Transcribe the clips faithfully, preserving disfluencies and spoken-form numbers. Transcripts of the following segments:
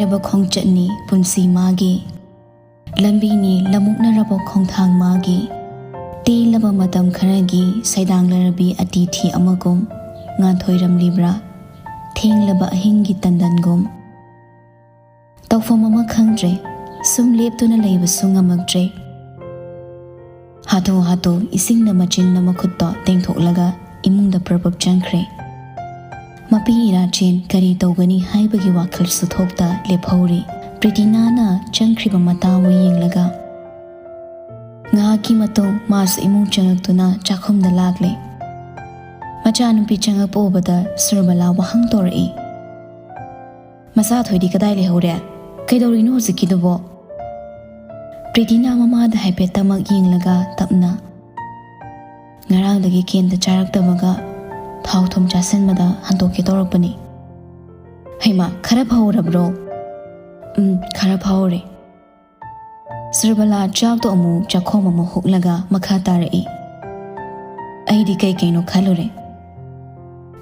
ꯂꯥꯏꯔꯕ ꯈꯣꯡꯆꯠꯅꯤ ꯄꯨꯟꯁꯤ ꯃꯥꯒꯤ, ꯂꯝꯕꯤꯅꯤ ꯂꯝꯃꯨꯛꯅꯔꯕ ꯈꯣꯡꯊꯥꯡ ꯃꯥꯒꯤ꯫ ꯇꯦꯜꯂꯕ ꯃꯇꯝ ꯈꯔꯒꯤ ꯁꯩꯗꯥꯡꯂꯔꯕꯤ ꯑꯇꯤꯊꯤ ꯑꯃꯒꯨꯝ ꯉꯥꯟꯊꯣꯏꯔꯝꯂꯤꯕ꯭ꯔꯥ? ꯊꯦꯡꯂꯕ ꯑꯍꯤꯡꯒꯤ ꯇꯟꯗꯟꯒꯨꯝ꯫ ꯇꯧꯐꯝ ꯑꯃ ꯈꯪꯗ꯭ꯔꯦ, ꯁꯨꯝ ꯂꯦꯞꯇꯨꯅ ꯂꯩꯕꯁꯨ ꯉꯝꯃꯛꯇ꯭ꯔꯦ꯫ ꯍꯥꯊꯨ ꯍꯥꯊꯨ ꯏꯁꯤꯡꯅ ꯃꯆꯤꯟꯅ ꯃꯈꯨꯠꯇꯣ ꯇꯦꯡꯊꯣꯛꯂꯒ ꯏꯃꯨꯡꯗ ꯄ꯭ꯔꯞ ꯄ꯭ꯔꯞ ꯆꯪꯈ꯭ꯔꯦ꯫ ꯃꯄꯤ ꯏꯔꯥꯆꯦꯟ ꯀꯔꯤ ꯇꯧꯒꯅꯤ ꯍꯥꯏꯕꯒꯤ ꯋꯥꯈꯜꯁꯨ ꯊꯣꯛꯇ ꯂꯦꯞꯍꯧꯔꯤ꯫ ꯄ꯭ꯔꯤꯇꯤꯅꯥꯅ ꯆꯪꯈ꯭ꯔꯤꯕ ꯃꯇꯥꯡꯕꯨ ꯌꯦꯡꯂꯒ ꯉꯥꯏꯍꯥꯛꯀꯤ ꯃꯇꯨꯡ ꯃꯥꯁꯨ ꯏꯃꯨꯡ ꯆꯪꯂꯛꯇꯨꯅ ꯆꯥꯛꯈꯨꯝꯗ ꯂꯥꯛꯂꯦ꯫ ꯃꯆꯥꯅꯨꯄꯤ ꯆꯪꯂꯛꯄ ꯎꯕꯗ ꯁꯨꯔꯕꯂꯥ ꯋꯥꯍꯪ ꯇꯧꯔꯛꯏ꯫ "ꯃꯆꯥꯊꯣꯏꯗꯤ ꯀꯗꯥꯏ ꯂꯩꯍꯧꯔꯦ? ꯀꯩꯗꯧꯔꯤꯅꯣ ꯍꯧꯖꯤꯛꯀꯤꯗꯨꯕꯣ?" ꯄ꯭ꯔꯤꯇꯤꯅꯥ ꯃꯃꯥꯗ ꯍꯥꯏꯐꯦꯠꯇꯃꯛ ꯌꯦꯡꯂꯒ ꯇꯞꯅ, "ꯉꯔꯥꯡꯗꯒꯤ ꯀꯦꯟꯗ ꯆꯥꯔꯛꯇꯕꯒ ꯊꯥꯎ ꯊꯨꯝ ꯆꯥꯁꯤꯟꯕꯗ ꯍꯟꯗꯣꯛꯀꯦ ꯇꯧꯔꯛꯄꯅꯤ꯫ ꯍꯩꯃꯥ, ꯈꯔ ꯐꯍꯧꯔꯕ꯭ꯔꯣ?" "ꯎꯝ, ꯈꯔ ꯐꯍꯧꯔꯦ꯫" ꯁꯨꯔꯕꯂꯥ ꯆꯥꯛꯇꯣ ꯑꯃꯨꯛ ꯆꯥꯛꯈꯣꯝ ꯑꯃ ꯍꯨꯛꯂꯒ ꯃꯈꯥ ꯇꯥꯔꯛꯏ꯫ ꯑꯩꯗꯤ ꯀꯩ ꯀꯩꯅꯣ ꯈꯜꯂꯨꯔꯦ꯫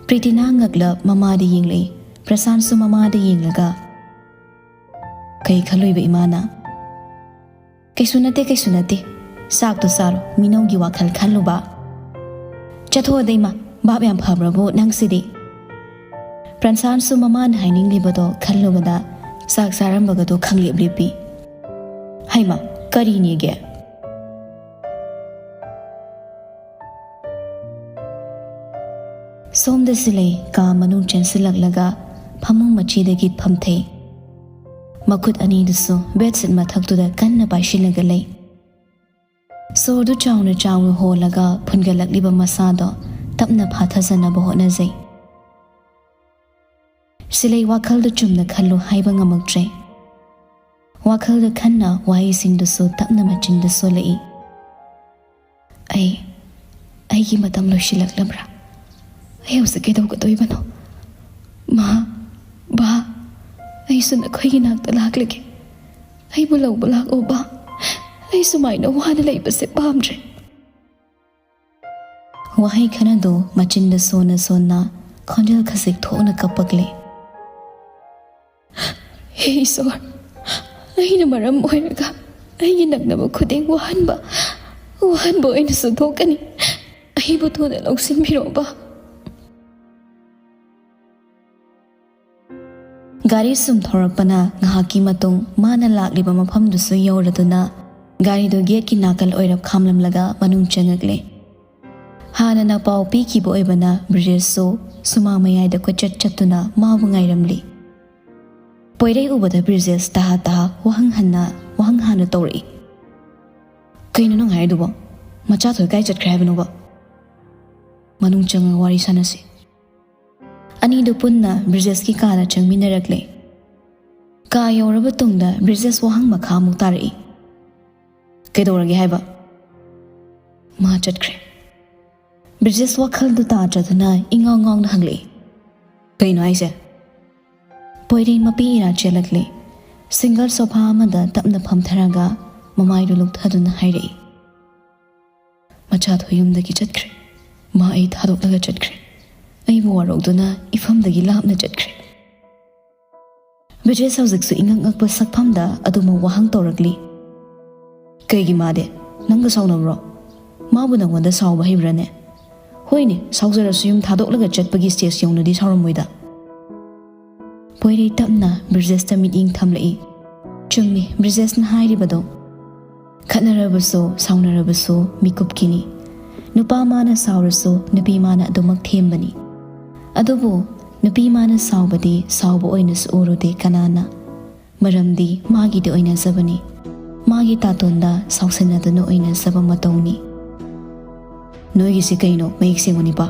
ꯄ꯭ꯔꯤꯇꯤꯅꯥ ꯉꯛꯂꯞ ꯃꯃꯥꯗ ꯌꯦꯡꯂꯛꯏ꯫ ꯄ꯭ꯔꯁꯥꯟꯁꯨ ꯃꯃꯥꯗ ꯌꯦꯡꯂꯒ, "ꯀꯩ ꯈꯜꯂꯨꯏꯕ ꯏꯃꯥꯅ?" "ꯀꯩꯁꯨ ꯅꯠꯇꯦ, ꯀꯩꯁꯨ ꯅꯠꯇꯦ꯫ ꯆꯥꯛꯇꯣ ꯆꯥꯔꯣ, ꯃꯤꯅꯧꯒꯤ ꯋꯥꯈꯜ ꯈꯜꯂꯨꯕ꯫ ꯆꯠꯊꯣꯛꯑꯗ ꯏꯃꯥ, ꯚꯥꯞ ꯌꯥꯝ ꯐꯕ꯭ꯔꯕꯨ ꯅꯪꯁꯤꯗꯤ?" ꯄ꯭ꯔꯁꯥꯟꯁꯨ ꯃꯃꯥꯅ ꯍꯥꯏꯅꯤꯡꯂꯤꯕꯗꯣ ꯈꯜꯂꯨꯕꯗ ꯆꯥꯛ ꯆꯥꯔꯝꯕꯒꯗꯣ ꯈꯪꯂꯦꯞ ꯂꯦꯞꯄꯤ꯫ "ꯍꯩꯃꯥ, ꯀꯔꯤꯅꯦꯒꯦ?" ꯁꯣꯝꯗ ꯁꯤꯂꯩ ꯀꯥ ꯃꯅꯨꯡ ꯆꯦꯟꯁꯤꯜꯂꯛꯂꯒ ꯐꯃꯨꯡ ꯃꯆꯤꯗꯒꯤ ꯐꯝꯊꯩ꯫ ꯃꯈꯨꯠ ꯑꯅꯤꯗꯨꯁꯨ ꯕꯦꯗꯁꯤꯠ ꯃꯊꯛꯇꯨꯗ ꯀꯟꯅ ꯄꯥꯏꯁꯤꯜꯂꯒ ꯂꯩ꯫ ꯁꯣꯔꯗꯨ ꯆꯥꯎꯅ ꯆꯥꯎꯅ ꯍꯣꯜꯂꯒ ꯐꯨꯟꯒꯠꯂꯛꯂꯤꯕ ꯃꯁꯥꯗꯣ ꯇꯞꯅ ꯐꯥꯊꯖꯅꯕ ꯍꯣꯠꯅꯖꯩ꯫ ꯁꯤꯂꯩ ꯋꯥꯈꯜꯗꯨ ꯆꯨꯝꯅ ꯈꯜꯂꯨ ꯍꯥꯏꯕ ꯉꯝꯃꯛꯇ꯭ꯔꯦ꯫ ꯋꯥꯈꯜꯗ ꯈꯟꯅ ꯋꯥꯍꯩꯁꯤꯡꯗꯨꯁꯨ ꯇꯞꯅ ꯃꯆꯤꯟꯗ ꯁꯣꯜꯂꯛꯏ꯫ "ꯑꯩ, ꯑꯩꯒꯤ ꯃꯇꯝ ꯂꯣꯏꯁꯤꯜꯂꯛꯂꯕ꯭ꯔꯥ? ꯑꯩ ꯍꯧꯖꯤꯛ ꯀꯩꯗꯧꯒꯗꯣꯏꯕꯅꯣ? ꯃꯥ, ꯕꯥ, ꯑꯩꯁꯨ ꯅꯈꯣꯏꯒꯤ ꯅꯥꯛꯇ ꯂꯥꯛꯂꯒꯦ꯫ ꯑꯩꯕꯨ ꯂꯧꯕ ꯂꯥꯛꯑꯣ ꯕꯥ꯫ ꯑꯩ ꯁꯨꯃꯥꯏꯅ ꯋꯥꯅ ꯂꯩꯕꯁꯦ ꯄꯥꯝꯗ꯭ꯔꯦ꯫" ꯋꯥꯍꯩ ꯈꯔꯗꯨ ꯃꯆꯤꯟꯗ ꯁꯣꯟꯅ ꯁꯣꯟꯅ ꯈꯣꯟꯖꯦꯜ ꯈꯖꯤꯛ ꯊꯣꯛꯅ ꯀꯞꯄꯛꯂꯦ꯫ ꯍꯦ ꯏꯁꯣꯔ, ꯑꯩꯅ ꯃꯔꯝ ꯑꯣꯏꯔꯒ ꯑꯩꯒꯤ ꯅꯛꯅꯕ ꯈꯨꯗꯤꯡ ꯋꯥꯍꯟꯕ, ꯋꯥꯍꯟꯕ ꯑꯣꯏꯅꯁꯨ ꯊꯣꯛꯀꯅꯤ꯫ ꯑꯩꯕꯨ ꯊꯨꯅ ꯂꯧꯁꯤꯟꯕꯤꯔꯣꯕ꯫ ꯒꯥꯔꯤ ꯁꯨꯝ ꯊꯧꯔꯛꯄꯅ ꯉꯥꯏꯍꯥꯛꯀꯤ ꯃꯇꯨꯡ ꯃꯥꯅ ꯂꯥꯛꯂꯤꯕ ꯃꯐꯝꯗꯨꯁꯨ ꯌꯧꯔꯗꯨꯅ ꯒꯥꯔꯤꯗꯨ ꯒꯦꯠꯀꯤ ꯅꯥꯀꯜ ꯑꯣꯏꯔꯞ ꯈꯥꯝꯂꯝꯂꯒ ꯃꯅꯨꯡ ꯆꯪꯉꯛꯂꯦ꯫ ꯍꯥꯟꯅꯅ ꯄꯥꯎ ꯄꯤꯈꯤꯕ ꯑꯣꯏꯕꯅ ꯕ꯭ꯔꯤꯖꯦꯁꯁꯨ ꯁꯨꯃꯥꯡ ꯃꯌꯥꯏꯗ ꯀꯣꯏꯆꯠ ꯆꯠꯇꯨꯅ ꯃꯥꯕꯨ ꯉꯥꯏꯔꯝꯂꯤ꯫ ꯄꯣꯏꯔꯩ ꯎꯕꯗ ꯕ꯭ꯔꯤꯖꯦꯁ ꯇꯍꯥ ꯇꯍꯥ ꯋꯥꯍꯪ ꯍꯟꯅ, ꯋꯥꯍꯪ ꯍꯥꯟꯅ ꯇꯧꯔꯛꯏ꯫ "ꯀꯩꯅꯣ ꯅꯪ ꯍꯥꯏꯗꯨꯕꯣ? ꯃꯆꯥꯊꯣꯏ ꯀꯥꯏ ꯆꯠꯈ꯭ꯔꯦ ꯍꯥꯏꯕꯅꯣꯕ? ꯃꯅꯨꯡ ꯆꯪꯉꯒ ꯋꯥꯔꯤ ꯁꯥꯟꯅꯁꯤ꯫" ꯑꯅꯤꯗꯨ ꯄꯨꯟꯅ ꯕ꯭ꯔꯤꯖꯦꯁꯀꯤ ꯀꯥꯗ ꯆꯪꯃꯤꯟꯅꯔꯛꯂꯦ꯫ ꯀꯥ ꯌꯧꯔꯕ ꯇꯨꯡꯗ ꯕ꯭ꯔꯤꯖꯦꯁ ꯋꯥꯍꯪ ꯃꯈꯥ ꯑꯃꯨꯛ ꯇꯥꯔꯛꯏ꯫ "ꯀꯩꯗꯧꯔꯒꯦ ꯍꯥꯏꯕ?" "ꯃꯥ ꯆꯠꯈ꯭ꯔꯦ꯫" ꯕ꯭ꯔꯤꯖꯦꯁ ꯋꯥꯈꯜꯗꯨ ꯇꯥꯗ꯭ꯔꯗꯨꯅ ꯏꯉꯥꯎ ꯉꯥꯎꯅ ꯍꯪꯂꯛꯏ꯫ "ꯀꯩꯅꯣ ꯍꯥꯏꯁꯦ?" ꯄꯣꯏꯔꯩ ꯃꯄꯤ ꯏꯔꯥ ꯆꯦꯜꯂꯛꯂꯦ꯫ ꯁꯤꯡꯒꯜ ꯁꯣꯐꯥ ꯑꯃꯗ ꯇꯞꯅ ꯐꯝꯊꯔꯒ ꯃꯃꯥꯏꯗꯨ ꯂꯨꯞꯊꯗꯨꯅ ꯍꯥꯏꯔꯛꯏ꯫ "ꯃꯆꯥꯊꯣꯏ ꯌꯨꯝꯗꯒꯤ ꯆꯠꯈ꯭ꯔꯦ꯫ ꯃꯥ ꯑꯩ ꯊꯥꯗꯣꯛꯂꯒ ꯆꯠꯈ꯭ꯔꯦ꯫ ꯑꯩꯕꯨ ꯋꯥꯔꯧꯗꯨꯅ ꯏꯐꯝꯗꯒꯤ ꯂꯥꯞꯅ ꯆꯠꯈ꯭ꯔꯦ꯫" ꯕ꯭ꯔꯤꯖꯦꯁ ꯍꯧꯖꯤꯛꯁꯨ ꯏꯉꯛ ꯉꯛꯄ ꯁꯛꯐꯝꯗ ꯑꯗꯨꯃꯛ ꯋꯥꯍꯪ ꯇꯧꯔꯛꯂꯤ꯫ "ꯀꯩꯒꯤ ꯃꯥꯗꯤ? ꯅꯪꯒ ꯁꯥꯎꯅꯕ꯭ꯔꯣ? ꯃꯥꯕꯨ ꯅꯪꯉꯣꯟꯗ ꯁꯥꯎꯕ ꯍꯩꯕ꯭ꯔꯥꯅꯦ? ꯍꯣꯏꯅꯦ, ꯁꯥꯎꯖꯔꯁꯨ ꯌꯨꯝ ꯊꯥꯗꯣꯛꯂꯒ ꯆꯠꯄꯒꯤ ꯁ꯭ꯇꯦꯖ ꯌꯧꯅꯗꯤ ꯁꯥꯎꯔꯝꯃꯣꯏꯗ꯫" ꯄꯣꯏꯔꯩ ꯇꯞꯅ ꯕ꯭ꯔꯤꯖꯦꯁꯇ ꯃꯤꯠꯌꯦꯡ ꯊꯝꯂꯛꯏ꯫ ꯆꯨꯝꯃꯤ ꯕ꯭ꯔꯤꯖꯦꯁꯅ ꯍꯥꯏꯔꯤꯕꯗꯣ꯫ ꯈꯠꯅꯔꯕꯁꯨ, ꯁꯥꯎꯅꯔꯕꯁꯨ ꯃꯤꯀꯨꯞꯀꯤꯅꯤ꯫ ꯅꯨꯄꯥ ꯃꯥꯅ ꯁꯥꯎꯔꯁꯨ ꯅꯨꯄꯤ ꯃꯥꯅ ꯑꯗꯨꯃꯛ ꯊꯦꯝꯕꯅꯤ꯫ ꯑꯗꯨꯕꯨ ꯅꯨꯄꯤ ꯃꯥꯅ ꯁꯥꯎꯕꯗꯤ ꯁꯥꯎꯕ ꯑꯣꯏꯅꯁꯨ ꯎꯔꯨꯗꯦ ꯀꯅꯥꯅ꯫ ꯃꯔꯝꯗꯤ ꯃꯥꯒꯤꯗꯤ ꯑꯣꯏꯅꯖꯕꯅꯤ꯫ ꯃꯥꯒꯤ ꯇꯥꯇꯣꯟꯗ ꯁꯥꯎꯁꯤꯟꯅꯗꯨꯅ ꯑꯣꯏꯅꯖꯕ ꯃꯇꯧꯅꯤ꯫ "ꯅꯣꯏꯒꯤꯁꯤ ꯀꯩꯅꯣ? ꯃꯌꯦꯛ ꯁꯦꯡꯉꯨꯅꯤꯄꯥ꯫"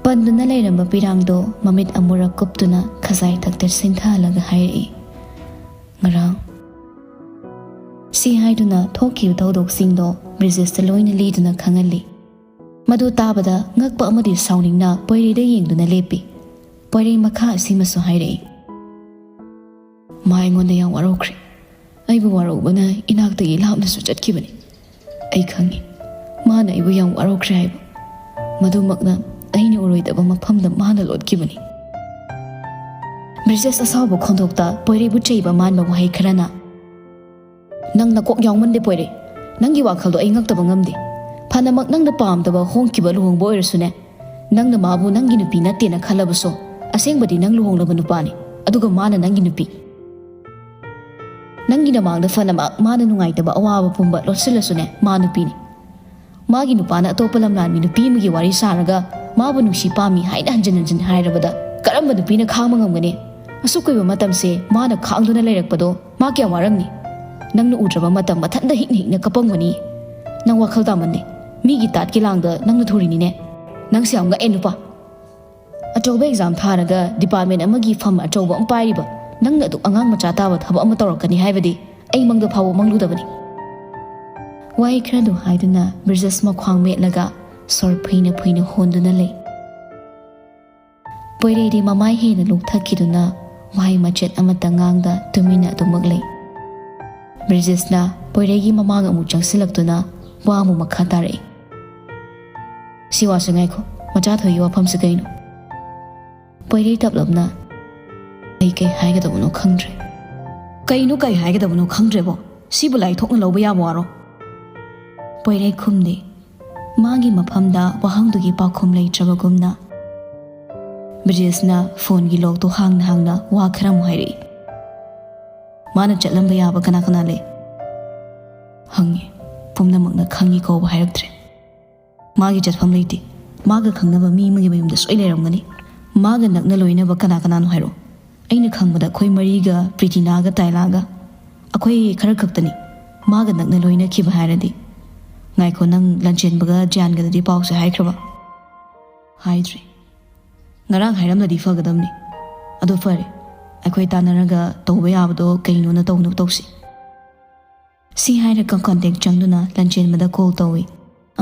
ꯄꯟꯗꯨꯅ ꯂꯩꯔꯝꯕ ꯄꯤꯔꯥꯡꯗꯣ ꯃꯃꯤꯠ ꯑꯃꯨꯔꯛ ꯀꯨꯞꯇꯨꯅ ꯈꯖꯥꯏ ꯊꯛꯇ ꯁꯤꯟꯊꯍꯜꯂꯒ ꯍꯥꯏꯔꯛꯏ꯫ "ꯉꯔꯥꯡ꯫" ꯁꯤ ꯍꯥꯏꯗꯨꯅ ꯊꯣꯛꯈꯤꯕ ꯊꯧꯗꯣꯛꯁꯤꯡꯗꯣ ꯕ꯭ꯔꯤꯖꯦꯁꯇ ꯂꯣꯏꯅ ꯂꯤꯗꯨꯅ ꯈꯪꯍꯜꯂꯤ꯫ ꯃꯗꯨ ꯇꯥꯕꯗ ꯉꯛꯄ ꯑꯃꯗꯤ ꯁꯥꯎꯅꯤꯡꯅ ꯄꯣꯏꯔꯩꯗ ꯌꯦꯡꯗꯨꯅ ꯂꯦꯞꯄꯤ꯫ ꯄꯣꯏꯔꯩ ꯃꯈꯥ ꯑꯁꯤꯃꯁꯨ ꯍꯥꯏꯔꯛꯏ꯫ "ꯃꯥ ꯑꯩꯉꯣꯟꯗ ꯌꯥꯝ ꯋꯥꯔꯧꯈ꯭ꯔꯦ꯫ ꯑꯩꯕꯨ ꯋꯥꯔꯧꯕꯅ ꯏꯅꯥꯛꯇꯒꯤ ꯂꯥꯞꯅꯁꯨ ꯆꯠꯈꯤꯕꯅꯤ꯫ ꯑꯩ ꯈꯪꯉꯤ, ꯃꯥꯅ ꯑꯩꯕꯨ ꯌꯥꯝ ꯋꯥꯔꯧꯈ꯭ꯔꯦ ꯍꯥꯏꯕ꯫ ꯃꯗꯨꯃꯛꯅ ꯑꯩꯅ ꯎꯔꯣꯏꯗꯕ ꯃꯐꯝꯗ ꯃꯥꯅ ꯂꯣꯠꯈꯤꯕꯅꯤ꯫" ꯕ꯭ꯔꯤꯖꯦꯁ ꯑꯁꯥꯎꯕ ꯈꯣꯟꯊꯣꯛꯇ ꯄꯣꯏꯔꯩꯕꯨ ꯆꯩꯕ ꯃꯥꯟꯕ ꯋꯥꯍꯩ ꯈꯔꯅ, "ꯅꯪ ꯅꯀꯣꯛ ꯌꯥꯎꯃꯟꯗꯦ ꯄꯣꯏꯔꯩ꯫ ꯅꯪꯒꯤ ꯋꯥꯈꯜꯗꯣ ꯑꯩ ꯉꯛꯇꯕ ꯉꯝꯗꯦ꯫ ꯐꯅꯃꯛ ꯅꯪꯅ ꯄꯥꯝꯗꯕ ꯍꯣꯡꯈꯤꯕ ꯂꯨꯍꯣꯡꯕ ꯑꯣꯏꯔꯁꯨꯅꯦ, ꯅꯪꯅ ꯃꯥꯕꯨ ꯅꯪꯒꯤ ꯅꯨꯄꯤ ꯅꯠꯇꯦꯅ ꯈꯜꯂꯕꯁꯨ, ꯑꯁꯦꯡꯕꯗꯤ ꯅꯪ ꯂꯨꯍꯣꯡꯂꯕ ꯅꯨꯄꯥꯅꯤ, ꯑꯗꯨꯒ ꯃꯥꯅ ꯅꯪꯒꯤ ꯅꯨꯄꯤ꯫ ꯅꯪꯒꯤ ꯅꯃꯥꯡꯗ ꯐꯅꯃꯛ ꯃꯥꯅ ꯅꯨꯡꯉꯥꯏꯇꯕ ꯑꯋꯥꯕ ꯄꯨꯝꯕ ꯂꯣꯠꯁꯤꯜꯂꯁꯨꯅꯦ, ꯃꯥ ꯅꯨꯄꯤꯅꯤ꯫ ꯃꯥꯒꯤ ꯅꯨꯄꯥꯅ ꯑꯇꯣꯞꯄ ꯂꯝꯂꯥꯟꯕꯤ ꯅꯨꯄꯤ ꯑꯃꯒꯤ ꯋꯥꯔꯤ ꯁꯥꯔꯒ ꯃꯥꯕꯨ ꯅꯨꯡꯁꯤ ꯄꯥꯝꯃꯤ ꯍꯥꯏꯅ ꯍꯟꯖꯤꯟ ꯍꯟꯖꯤꯟ ꯍꯥꯏꯔꯕꯗ ꯀꯔꯝꯕ ꯅꯨꯄꯤꯅ ꯈꯥꯡꯕ ꯉꯝꯒꯅꯤ? ꯑꯁꯨꯛ ꯀꯨꯏꯕ ꯃꯇꯝꯁꯦ ꯃꯥꯅ ꯈꯥꯡꯗꯨꯅ ꯂꯩꯔꯛꯄꯗꯣ ꯃꯥ ꯀꯌꯥꯝ ꯋꯥꯔꯝꯅꯤ? ꯅꯪꯅ ꯎꯗ꯭ꯔꯕ ꯃꯇꯝ ꯃꯊꯟꯇ ꯍꯤꯛꯅ ꯍꯤꯛꯅ ꯀꯞꯄꯝꯒꯅꯤ꯫ ꯅꯪ ꯋꯥꯈꯜ ꯇꯥꯃꯟꯗꯦ꯫ ꯃꯤꯒꯤ ꯇꯥꯠꯀꯤ ꯂꯥꯡꯗ ꯅꯪꯅ ꯊꯨꯔꯤꯅꯤꯅꯦ꯫ ꯅꯪꯁꯦ ꯌꯥꯝ ꯉꯛꯑꯦ ꯅꯨꯄꯥ꯫ ꯑꯆꯧꯕ ꯑꯦꯛꯖꯥꯝ ꯊꯥꯔꯒ ꯗꯤꯄꯥꯔꯠꯃꯦꯟ ꯑꯃꯒꯤ ꯐꯝ ꯑꯆꯧꯕ ꯑꯃ ꯄꯥꯏꯔꯤꯕ ꯅꯪꯅ ꯑꯗꯨꯛ ꯑꯉꯥꯡ ꯃꯆꯥ ꯇꯥꯕ ꯊꯕꯛ ꯑꯃ ꯇꯧꯔꯛꯀꯅꯤ ꯍꯥꯏꯕꯗꯤ ꯑꯩ ꯃꯪꯗ ꯐꯥꯎꯕ ꯃꯪꯂꯨꯗꯕꯅꯤ꯫ ꯋꯥꯍꯩ ꯈꯔꯗꯨ ꯍꯥꯏꯗꯨꯅ ꯕ꯭ꯔꯤꯖꯦꯁ ꯃꯈ꯭ꯋꯥꯡ ꯃꯦꯠꯂꯒ ꯁꯣꯔ ꯐꯨꯏꯅ ꯐꯨꯏꯅ ꯍꯣꯟꯗꯨꯅ ꯂꯩ꯫ ꯄꯣꯏꯔꯩꯗꯤ ꯃꯃꯥꯏ ꯍꯦꯟꯅ ꯂꯣꯛꯊꯛꯈꯤꯗꯨꯅ ꯋꯥꯍꯩ ꯃꯆꯦꯠ ꯑꯃꯠꯇ ꯉꯥꯡꯗ ꯇꯨꯃꯤꯟꯅ ꯑꯗꯨꯃꯛ ꯂꯩ꯫ ꯕ꯭ꯔꯤꯖꯦꯁꯅ ꯄꯣꯏꯔꯩꯒꯤ ꯃꯃꯥꯡ ꯑꯃꯨꯛ ꯆꯪꯁꯤꯜꯂꯛꯇꯨꯅ ꯋꯥ ꯑꯃꯨꯛ ꯃꯈꯥ ꯇꯥꯔꯛꯏ꯫ "ꯁꯤ ꯋꯥꯁꯦ ꯉꯥꯏꯈꯣ, ꯃꯆꯥ ꯊꯣꯏꯒꯤ ꯋꯥꯐꯝꯁꯦ ꯀꯩꯅꯣ?" ꯄꯣꯏꯔꯩ ꯇꯞꯂꯞꯅ, "ꯑꯩ ꯀꯩ ꯍꯥꯏꯒꯗꯕꯅꯣ ꯈꯪꯗ꯭ꯔꯦ꯫" "ꯀꯩꯅꯣ ꯀꯩ ꯍꯥꯏꯒꯗꯕꯅꯣ ꯈꯪꯗ꯭ꯔꯦꯕꯣ? ꯁꯤꯕꯨ ꯂꯥꯏ ꯊꯣꯛꯅ ꯂꯧꯕ ꯌꯥꯕ ꯋꯥꯔꯣ?" ꯄꯣꯏꯔꯩ ꯈꯨꯝꯗꯦ꯫ ꯃꯥꯒꯤ ꯃꯐꯝꯗ ꯋꯥꯍꯪꯗꯨꯒꯤ ꯄꯥꯎꯈꯨꯝ ꯂꯩꯇ꯭ꯔꯕꯒꯨꯝꯅ ꯕ꯭ꯔꯤꯖꯦꯁꯅ ꯐꯣꯟꯒꯤ ꯂꯣꯛꯇꯣ ꯍꯥꯡꯅ ꯍꯥꯡꯅ ꯋꯥ ꯈꯔ ꯑꯃꯨꯛ ꯍꯥꯏꯔꯛꯏ꯫ "ꯃꯥꯅ ꯆꯠꯂꯝꯕ ꯌꯥꯕ ꯀꯅꯥ ꯀꯅꯥ ꯂꯩ?" ꯍꯪꯉꯤ꯫ "ꯄꯨꯝꯅꯃꯛꯅ ꯈꯪꯉꯤ" ꯀꯧꯕ ꯍꯥꯏꯔꯛꯇ꯭ꯔꯦ꯫ "ꯃꯥꯒꯤ ꯆꯠꯐꯝ ꯂꯩꯇꯦ꯫ ꯃꯥꯒ ꯈꯪꯅꯕ ꯃꯤ ꯑꯃꯒꯤ ꯃꯌꯨꯝꯗ ꯁꯣꯏ ꯂꯩꯔꯝꯒꯅꯤ꯫ ꯃꯥꯒ ꯅꯛꯅ ꯂꯣꯏꯅꯕ ꯀꯅꯥ ꯀꯅꯥꯅꯣ ꯍꯥꯏꯔꯛꯑꯣ꯫ ꯑꯩꯅ ꯈꯪꯕꯗ ꯑꯩꯈꯣꯏ ꯃꯔꯤꯒ ꯄ꯭ꯔꯤꯇꯤꯅꯥꯒ ꯇꯥꯏꯂꯥꯒ, ꯑꯩꯈꯣꯏ ꯈꯔ ꯈꯛꯇꯅꯤ꯫ ꯃꯥꯒ ꯅꯛꯅ ꯂꯣꯏꯅꯈꯤꯕ ꯍꯥꯏꯔꯗꯤ꯫" "ꯉꯥꯏꯈꯣ, ꯅꯪ ꯂꯟꯆꯦꯟꯕꯒ ꯖ꯭ꯌꯥꯟꯒꯗꯗꯤ ꯄꯥꯎꯁꯦ ꯍꯥꯏꯈ꯭ꯔꯕ?" "ꯍꯥꯏꯗ꯭ꯔꯤ꯫ ꯉꯔꯥꯡ ꯍꯥꯏꯔꯝꯂꯗꯤ ꯐꯒꯗꯕꯅꯤ꯫ ꯑꯗꯣ ꯐꯔꯦ, ꯑꯩꯈꯣꯏ ꯇꯥꯟꯅꯔꯒ ꯇꯧꯕ ꯌꯥꯕꯗꯣ ꯀꯩꯅꯣꯅ ꯇꯧꯅꯕ ꯇꯧꯁꯤ꯫" ꯁꯤ ꯍꯥꯏꯔꯒ ꯀꯣꯟꯇꯦꯛ ꯆꯪꯗꯨꯅ ꯂꯟꯆꯦꯟꯕꯗ ꯀꯣꯜ ꯇꯧꯏ꯫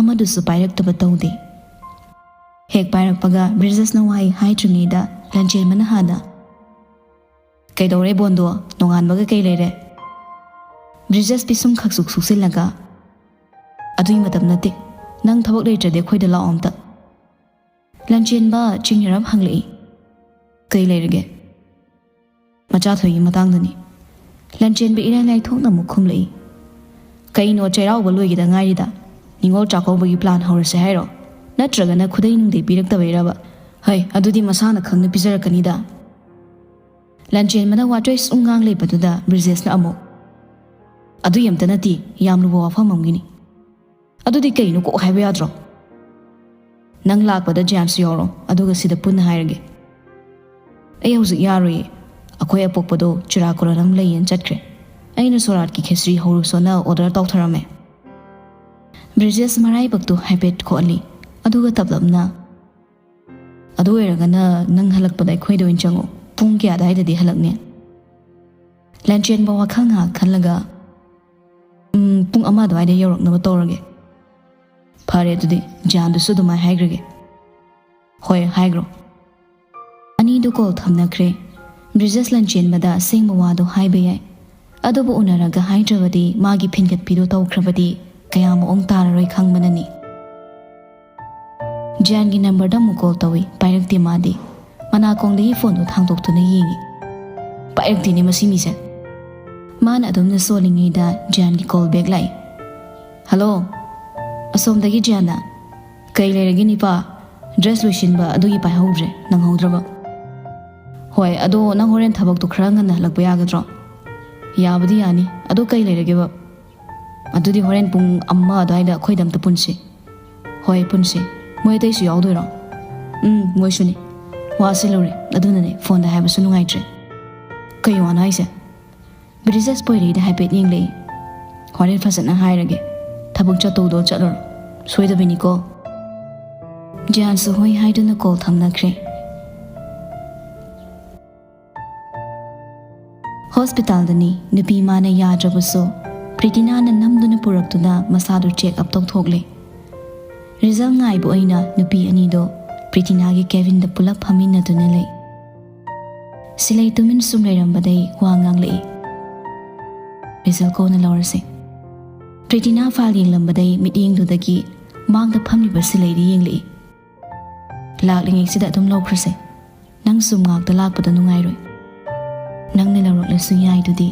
ꯑꯃꯗꯨꯁꯨ ꯄꯥꯏꯔꯛꯇꯕ ꯇꯧꯗꯦ꯫ ꯍꯦꯛ ꯄꯥꯏꯔꯛꯄꯒ ꯕ꯭ꯔꯤꯖꯦꯁꯅ ꯋꯥꯍꯩ ꯍꯥꯏꯗ꯭ꯔꯤꯉꯩꯗ ꯂꯟꯆꯦꯟꯕꯅ ꯍꯥꯟꯅ, "ꯀꯩꯗꯧꯔꯦ ꯕꯣꯟꯗꯣ? ꯅꯣꯡꯉꯥꯟꯕꯒ ꯀꯩ ꯂꯩꯔꯦ?" ꯕ꯭ꯔꯤꯖꯦꯁ ꯄꯤꯁꯨꯝ ꯈꯛ ꯁꯨꯛ ꯁꯨꯛꯆꯤꯜꯂꯒ, "ꯑꯗꯨꯒꯤ ꯃꯇꯝ ꯅꯠꯇꯦ꯫ ꯅꯪ ꯊꯕꯛ ꯂꯩꯇ꯭ꯔꯗꯤ ꯑꯩꯈꯣꯏꯗ ꯂꯥꯛꯑꯣ ꯑꯝꯇ꯫" ꯂꯟꯆꯦꯟꯕ ꯆꯤꯡꯅꯔꯞ ꯍꯪꯂꯛꯏ, "ꯀꯩ ꯂꯩꯔꯒꯦ?" ꯃꯆꯥꯊꯣꯏꯒꯤ ꯃꯇꯥꯡꯗꯅꯤ꯫ ꯂꯟꯆꯦꯟꯕ ꯏꯔꯥꯏ ꯂꯥꯏꯊꯣꯛꯅ ꯑꯃꯨꯛ ꯈꯨꯝꯂꯛꯏ꯫ "ꯀꯩꯅꯣ, ꯆꯩꯔꯥꯎꯕ ꯂꯣꯏꯒꯤꯗ ꯉꯥꯏꯔꯤꯗ? ꯅꯤꯉꯣꯜ ꯆꯥꯛꯀꯧꯕꯒꯤ ꯄ꯭ꯂꯥꯟ ꯍꯧꯔꯁꯦ ꯍꯥꯏꯔꯣ? ꯅꯠꯇ꯭ꯔꯒꯅ ꯈꯨꯗꯩ ꯅꯨꯡꯗꯩ ꯄꯤꯔꯛꯇꯕꯩꯔꯕ? ꯍꯩ, ꯑꯗꯨꯗꯤ ꯃꯁꯥꯅ ꯈꯪꯅ ꯄꯤꯖꯔꯛꯀꯅꯤꯗ꯫" ꯂꯟꯆꯦꯟꯕꯅ ꯋꯥꯇꯣꯏ ꯁꯨꯝ ꯉꯥꯡ ꯂꯩꯕꯗꯨꯗ ꯕ꯭ꯔꯤꯖꯦꯁꯅ ꯑꯃꯨꯛ, "ꯑꯗꯨ ꯑꯝꯇ ꯅꯠꯇꯦ, ꯌꯥꯝ ꯂꯨꯕ ꯋꯥꯐꯝ ꯑꯃꯒꯤꯅꯤ꯫" "ꯑꯗꯨꯗꯤ ꯀꯩꯅꯣ, ꯀꯣꯛ ꯍꯥꯏꯕ ꯌꯥꯗ꯭ꯔꯣ?" "ꯅꯪ ꯂꯥꯛꯄꯗ ꯖꯦꯝꯁꯁꯨ ꯌꯥꯎꯔꯣ, ꯑꯗꯨꯒ ꯁꯤꯗ ꯄꯨꯟꯅ ꯍꯥꯏꯔꯒꯦ꯫" "ꯑꯩ ꯍꯧꯖꯤꯛ ꯌꯥꯔꯣꯏꯌꯦ꯫ ꯑꯩꯈꯣꯏ ꯑꯄꯣꯛꯄꯗꯣ ꯆꯨꯔꯥꯀꯣꯔꯣꯟ ꯑꯃ ꯂꯩꯌꯦꯅ ꯆꯠꯈ꯭ꯔꯦ꯫ ꯑꯩꯅ ꯁꯣꯔꯥꯠꯀꯤ ꯈꯦꯆ꯭ꯔꯤ ꯍꯧꯔꯨꯁꯣꯅ ꯑꯣꯔꯗꯔ ꯇꯧꯊꯔꯝꯃꯦ꯫" ꯕ꯭ꯔꯤꯖꯦꯁ ꯃꯔꯥꯏꯕꯛꯇꯨ ꯍꯥꯏꯐꯦꯠ ꯈꯣꯠꯂꯤ, ꯑꯗꯨꯒ ꯇꯞꯂꯞꯅ, "ꯑꯗꯨ ꯑꯣꯏꯔꯒꯅ ꯅꯪ ꯍꯜꯂꯛꯄꯗ ꯑꯩꯈꯣꯏꯗ ꯑꯣꯏꯅ ꯆꯪꯉꯣ꯫ ꯄꯨꯡ ꯀꯌꯥ ꯑꯗꯥꯏꯗꯗꯤ ꯍꯜꯂꯛꯅꯤ?" ꯂꯟꯆꯦꯟꯕ ꯋꯥꯈꯜ ꯉꯥꯏꯍꯥꯛ ꯈꯜꯂꯒ, "ꯎꯝ, ꯄꯨꯡ ꯑꯃ ꯑꯗꯨꯋꯥꯏꯗ ꯌꯧꯔꯛꯅꯕ ꯇꯧꯔꯒꯦ꯫" "ꯐꯔꯦ, ꯑꯗꯨꯗꯤ ꯖꯥꯟꯗꯨꯁꯨ ꯑꯗꯨꯃꯥꯏꯅ ꯍꯥꯏꯈ꯭ꯔꯒꯦ꯫" "ꯍꯣꯏ, ꯍꯥꯏꯈ꯭ꯔꯣ꯫" ꯑꯅꯤꯗꯨ ꯀꯣꯜ ꯊꯝꯅꯈ꯭ꯔꯦ꯫ ꯕ꯭ꯔꯤꯖꯦꯁ ꯂꯟꯆꯦꯟꯕꯗ ꯑꯁꯦꯡꯕ ꯋꯥꯗꯣ ꯍꯥꯏꯕ ꯌꯥꯏ, ꯑꯗꯨꯕꯨ ꯎꯅꯔꯒ ꯍꯥꯏꯗ꯭ꯔꯕꯗꯤ ꯃꯥꯒꯤ ꯐꯤꯟꯒꯠꯄꯤꯗꯣ ꯇꯧꯈ꯭ꯔꯕꯗꯤ ꯀꯌꯥ ꯃꯑꯣꯡ ꯇꯥꯔꯔꯣꯏ ꯈꯪꯕꯅꯅꯤ꯫ ꯖꯤꯌꯥꯟꯒꯤ ꯅꯝꯕꯔꯗ ꯑꯃꯨꯛ ꯀꯣꯜ ꯇꯧꯏ, ꯄꯥꯏꯔꯛꯇꯦ ꯃꯥꯗꯤ꯫ ꯃꯅꯥꯀꯣꯡꯗꯒꯤ ꯐꯣꯟꯗꯨ ꯊꯥꯡꯗꯣꯛꯇꯨꯅ ꯌꯦꯡꯏ꯫ ꯄꯥꯏꯔꯛꯇꯦꯅꯦ ꯃꯁꯤ ꯃꯤꯁꯦ꯫ ꯃꯥꯅ ꯑꯗꯨꯝꯅ ꯁꯣꯜꯂꯤꯉꯩꯗ ꯖꯤꯌꯥꯟꯒꯤ ꯀꯣꯜ ꯕꯦꯛ ꯂꯥꯛꯏ꯫ "ꯍꯜꯂꯣ, ꯑꯁꯣꯝꯗꯒꯤ ꯖꯤꯌꯥꯟꯅ꯫ ꯀꯩ ꯂꯩꯔꯒꯦ ꯅꯤꯄꯥ? ꯗ꯭ꯔꯦꯁ ꯂꯣꯏꯁꯤꯟꯕ ꯑꯗꯨꯒꯤ ꯄꯥꯏꯍꯧꯗ꯭ꯔꯦ, ꯅꯪꯍꯧꯗ꯭ꯔꯕ?" "ꯍꯣꯏ, ꯑꯗꯣ ꯅꯪ ꯍꯣꯔꯦꯟ ꯊꯕꯛꯇꯣ ꯈꯔ ꯉꯟꯅ ꯍꯜꯂꯛꯄ ꯌꯥꯒꯗ꯭ꯔꯣ?" "ꯌꯥꯕꯨꯗꯤ ꯌꯥꯅꯤ, ꯑꯗꯣ ꯀꯩ ꯂꯩꯔꯒꯦꯕ?" "ꯑꯗꯨꯗꯤ ꯍꯣꯔꯦꯟ ꯄꯨꯡ ꯑꯃ ꯑꯗꯨꯋꯥꯏꯗ ꯑꯩꯈꯣꯏꯗ ꯑꯝꯇ ꯄꯨꯟꯁꯤ꯫" "ꯍꯣꯏ, ꯄꯨꯟꯁꯤ꯫ ꯃꯣꯏ ꯑꯇꯩꯁꯨ ꯌꯥꯎꯗꯣꯏꯔꯣ?" "ꯎꯝ, ꯃꯣꯏꯁꯨꯅꯤ꯫ ꯋꯥꯁꯤ ꯂꯨꯔꯦ, ꯑꯗꯨꯅꯅꯦ ꯐꯣꯟꯗ ꯍꯥꯏꯕꯁꯨ ꯅꯨꯡꯉꯥꯏꯇ꯭ꯔꯦ꯫" "ꯀꯩ ꯋꯥꯅꯣ ꯍꯥꯏꯁꯦ?" ꯕ꯭ꯔꯤꯖꯦꯁ ꯄꯣꯏꯔꯩꯗ ꯍꯥꯏꯐꯦꯠ ꯌꯦꯡꯂꯛꯏ꯫ "ꯍꯣꯔꯦꯟ ꯐꯖꯅ ꯍꯥꯏꯔꯒꯦ꯫ ꯊꯕꯛ ꯆꯠꯇꯧꯗꯣ ꯆꯠꯂꯨꯔꯣ꯫ ꯁꯣꯏꯗꯕꯤꯅꯤꯀꯣ꯫" ꯖꯤꯌꯥꯟꯁꯨ ꯍꯣꯏ ꯍꯥꯏꯗꯨꯅ ꯀꯣꯜ ꯊꯝꯅꯈ꯭ꯔꯦ꯫ ꯍꯣꯁꯄꯤꯇꯥꯜꯗꯅꯤ ꯅꯨꯄꯤ ꯃꯥꯅ ꯌꯥꯗ꯭ꯔꯕꯁꯨ ꯄ꯭ꯔꯤꯇꯤꯅꯥꯅ ꯅꯝꯗꯨꯅ ꯄꯨꯔꯛꯇꯨꯅ ꯃꯁꯥꯗꯨ ꯆꯦꯛ ꯑꯞ ꯇꯧꯊꯣꯛꯂꯦ꯫ ꯔꯤꯖꯜ ꯉꯥꯏꯕ ꯑꯣꯏꯅ ꯅꯨꯄꯤ ꯑꯅꯤꯗꯣ ꯄ꯭ꯔꯤꯇꯤꯅꯥꯒꯤ ꯀꯦꯕꯤꯟꯗ ꯄꯨꯂꯞ ꯐꯝꯃꯤꯟꯅꯗꯨꯅ ꯂꯩ꯫ ꯁꯤꯂꯩ ꯇꯨꯃꯤꯟ ꯁꯨꯝ ꯂꯩꯔꯝꯕꯗꯩ ꯋꯥ ꯉꯥꯡꯂꯛꯏ꯫ "ꯔꯤꯖꯜ ꯀꯣꯟꯅ ꯂꯧꯔꯁꯦ꯫" ꯄ꯭ꯔꯤꯇꯤꯅꯥ ꯐꯥꯏꯜ ꯌꯦꯡꯂꯝꯕꯗꯩ ꯃꯤꯠꯌꯦꯡꯗꯨꯗꯒꯤ ꯃꯥꯡꯗ ꯐꯝꯂꯤꯕ ꯁꯤꯂꯩꯗ ꯌꯦꯡꯂꯛꯏ꯫ "ꯂꯥꯛꯂꯤꯉꯩꯁꯤꯗ ꯑꯗꯨꯝ ꯂꯧꯈ꯭ꯔꯁꯦ꯫ ꯅꯪ ꯁꯨꯝ ꯉꯥꯛꯇ ꯂꯥꯛꯄꯗ ꯅꯨꯡꯉꯥꯏꯔꯣꯏ꯫" ꯅꯪꯅ ꯂꯧꯔꯛꯂꯁꯨ ꯌꯥꯏꯗꯨꯗꯤ꯫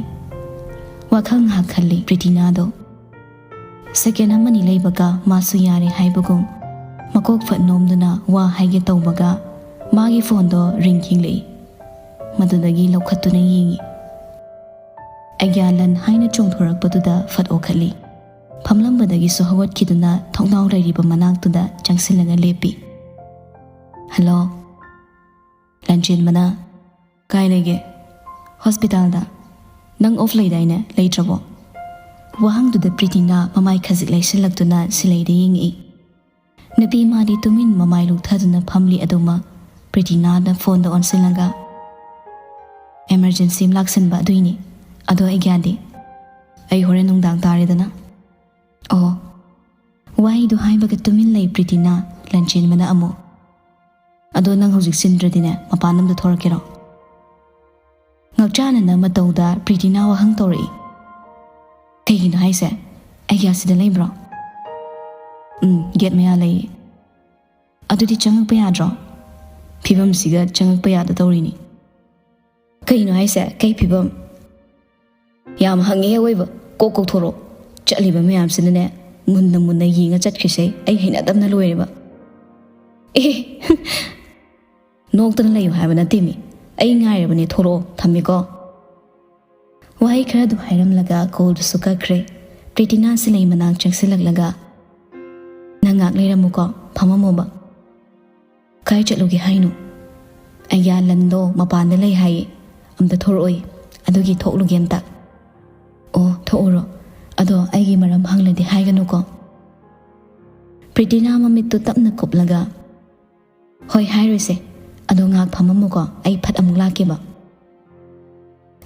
ꯋꯥꯈꯜ ꯉꯥꯏꯍꯥꯛ ꯈꯜꯂꯤ ꯄ꯭ꯔꯤꯇꯤꯅꯥꯗꯣ꯫ ꯁꯦꯀꯦꯟ ꯑꯃꯅꯤ ꯂꯩꯕꯒ ꯃꯥꯁꯨ ꯌꯥꯔꯦ ꯍꯥꯏꯕꯒꯨꯝ ꯃꯀꯣꯛ ꯐꯠ ꯅꯣꯝꯗꯨꯅ ꯋꯥ ꯍꯥꯏꯒꯦ ꯇꯧꯕꯒ ꯃꯥꯒꯤ ꯐꯣꯟꯗꯣ ꯔꯤꯡ ꯈꯤꯡꯂꯛꯏ꯫ ꯃꯗꯨꯗꯒꯤ ꯂꯧꯈꯠꯇꯨꯅ ꯌꯦꯡꯉꯤ꯫ ꯑꯩꯒ꯭ꯌꯥ ꯂꯟ ꯍꯥꯏꯅ ꯆꯣꯡꯊꯣꯔꯛꯄꯗꯨꯗ ꯐꯠ ꯑꯣꯈꯠꯂꯤ꯫ ꯐꯝꯂꯝꯕꯗꯒꯤꯁꯨ ꯍꯧꯒꯠꯈꯤꯗꯨꯅ ꯊꯣꯡꯅꯥꯎ ꯂꯩꯔꯤꯕ ꯃꯅꯥꯛꯇꯨꯗ ꯆꯪꯁꯤꯜꯂꯒ ꯂꯦꯞꯄꯤ꯫ "ꯍꯜꯂꯣ?" ꯂꯟꯆꯦꯟꯕꯅ, "ꯀꯥꯏ ꯂꯩꯒꯦ?" "ꯍꯣꯁꯄꯤꯇꯥꯜꯗ꯫ ꯅꯪ ꯑꯣꯐ ꯂꯩꯗꯥꯏꯅꯦ, ꯂꯩꯇ꯭ꯔꯕꯣ?" ꯋꯥꯍꯪꯗꯨꯗ ꯄ꯭ꯔꯤꯇꯤꯅꯥ ꯃꯃꯥꯏ ꯈꯖꯤꯛ ꯂꯩꯁꯤꯜꯂꯛꯇꯨꯅ ꯁꯤꯂꯩꯗ ꯌꯦꯡꯉꯛꯏ꯫ ꯅꯨꯄꯤ ꯃꯥꯗꯤ ꯇꯨꯃꯤꯟ ꯃꯃꯥꯏ ꯂꯨꯛꯊꯗꯨꯅ ꯐꯝꯂꯤ ꯑꯗꯨꯃꯛ ꯄ꯭ꯔꯤꯇꯤꯅꯥꯅ ꯐꯣꯟꯗ ꯑꯣꯟꯁꯤꯜꯂꯒ, "ꯑꯦꯃꯔꯖꯦꯟꯁꯤ ꯑꯃ ꯂꯥꯛꯁꯟꯕ ꯑꯗꯨꯏꯅꯤ꯫ ꯑꯗꯣ ꯑꯩꯒ꯭ꯌꯥꯗꯤ?" "ꯑꯩ ꯍꯣꯔꯦꯟ ꯅꯨꯡꯗꯥꯡ ꯇꯥꯔꯦꯗꯅ꯫" "ꯑꯣ꯫" ꯋꯥꯍꯩꯗꯨ ꯍꯥꯏꯕꯒ ꯇꯨꯃꯤꯟ ꯂꯩ ꯄ꯭ꯔꯤꯇꯤꯅꯥ꯫ ꯂꯟꯆꯦꯟꯕꯅ ꯑꯃꯨꯛ, "ꯑꯗꯣ ꯅꯪ ꯍꯧꯖꯤꯛ ꯆꯤꯟꯗ꯭ꯔꯗꯤꯅꯦ, ꯃꯄꯥꯟ ꯑꯝꯗ ꯊꯣꯔꯛꯀꯦꯔꯣ?" ꯉꯛꯆꯥꯅꯅ ꯃꯇꯧꯗ ꯄ꯭ꯔꯤꯇꯤꯅꯥ ꯋꯥꯍꯪ ꯇꯧꯔꯛꯏ꯫ "ꯀꯩꯒꯤꯅꯣ ꯍꯥꯏꯁꯦ? ꯑꯩꯒ꯭ꯌꯥ ꯁꯤꯗ ꯂꯩꯕ꯭ꯔꯣ?" "ꯎꯝ, ꯒꯦꯠ ꯃꯌꯥ ꯂꯩꯌꯦ꯫" "ꯑꯗꯨꯗꯤ ꯆꯪꯉꯛꯄ ꯌꯥꯗ꯭ꯔꯣ?" "ꯐꯤꯕꯝꯁꯤꯒ ꯆꯪꯉꯛꯄ ꯌꯥꯗ ꯇꯧꯔꯤꯅꯤ꯫" "ꯀꯩꯅꯣ ꯍꯥꯏꯁꯦ? ꯀꯩ ꯐꯤꯕꯝ?" "ꯌꯥꯝ ꯍꯪꯉꯤꯍꯦ ꯑꯋꯣꯏꯕ꯫ ꯀꯣꯛ ꯀꯣꯛꯊꯣꯔꯛꯑꯣ꯫ ꯆꯠꯂꯤꯕ ꯃꯌꯥꯝꯁꯤꯅꯅꯦ ꯃꯨꯟꯅ ꯃꯨꯟꯅ ꯌꯦꯡꯉ ꯆꯠꯈ꯭ꯔꯤꯁꯦ ꯑꯩ ꯍꯩꯅꯗꯕꯅ ꯂꯣꯏꯔꯦꯕ꯫" "ꯑꯦ, ꯅꯣꯛꯇꯅ ꯂꯩꯌꯨ ꯍꯥꯏꯕ ꯅꯠꯇꯦꯃꯤ꯫ ꯑꯩ ꯉꯥꯏꯔꯕꯅꯦ, ꯊꯣꯔꯛꯑꯣ꯫ ꯊꯝꯃꯦꯀꯣ꯫" ꯋꯥꯍꯩ ꯈꯔꯗꯨ ꯍꯥꯏꯔꯝꯂꯒ ꯀꯣꯜꯗꯨꯁꯨ ꯀꯛꯈ꯭ꯔꯦ꯫ ꯄ꯭ꯔꯤꯇꯤꯅꯥ ꯁꯤꯂꯩ ꯃꯅꯥꯛ ꯆꯪꯁꯤꯜꯂꯛꯂꯒ, "ꯅꯪ ꯉꯥꯛ ꯂꯩꯔꯝꯃꯨꯀꯣ, ꯐꯝꯃꯝꯃꯣꯕ꯫" "ꯀꯥꯏ ꯆꯠꯂꯨꯒꯦ ꯍꯥꯏꯅꯣ?" "ꯑꯩꯒ꯭ꯌꯥ ꯂꯟꯗꯣ ꯃꯄꯥꯟꯗ ꯂꯩ ꯍꯥꯏꯌꯦ, ꯑꯝꯇ ꯊꯣꯔꯛꯑꯣꯏ, ꯑꯗꯨꯒꯤ ꯊꯣꯛꯂꯨꯒꯦ ꯑꯝꯇ꯫" "ꯑꯣ, ꯊꯣꯛꯎꯔꯣ꯫ ꯑꯗꯣ ꯑꯩꯒꯤ ꯃꯔꯝ ꯍꯪꯂꯗꯤ ꯍꯥꯏꯒꯅꯨꯀꯣ꯫" ꯄ꯭ꯔꯤꯇꯤꯅꯥ ꯃꯃꯤꯠꯇꯨ ꯇꯞꯅ ꯀꯨꯞꯂꯒ, "ꯍꯣꯏ, ꯍꯥꯏꯔꯣꯏꯁꯦ꯫ ꯑꯗꯣ ꯉꯥꯏꯍꯥꯛ ꯐꯝꯃꯝꯃꯨꯀꯣ, ꯑꯩ ꯐꯠ ꯑꯃꯨꯛ ꯂꯥꯛꯀꯦꯕ꯫"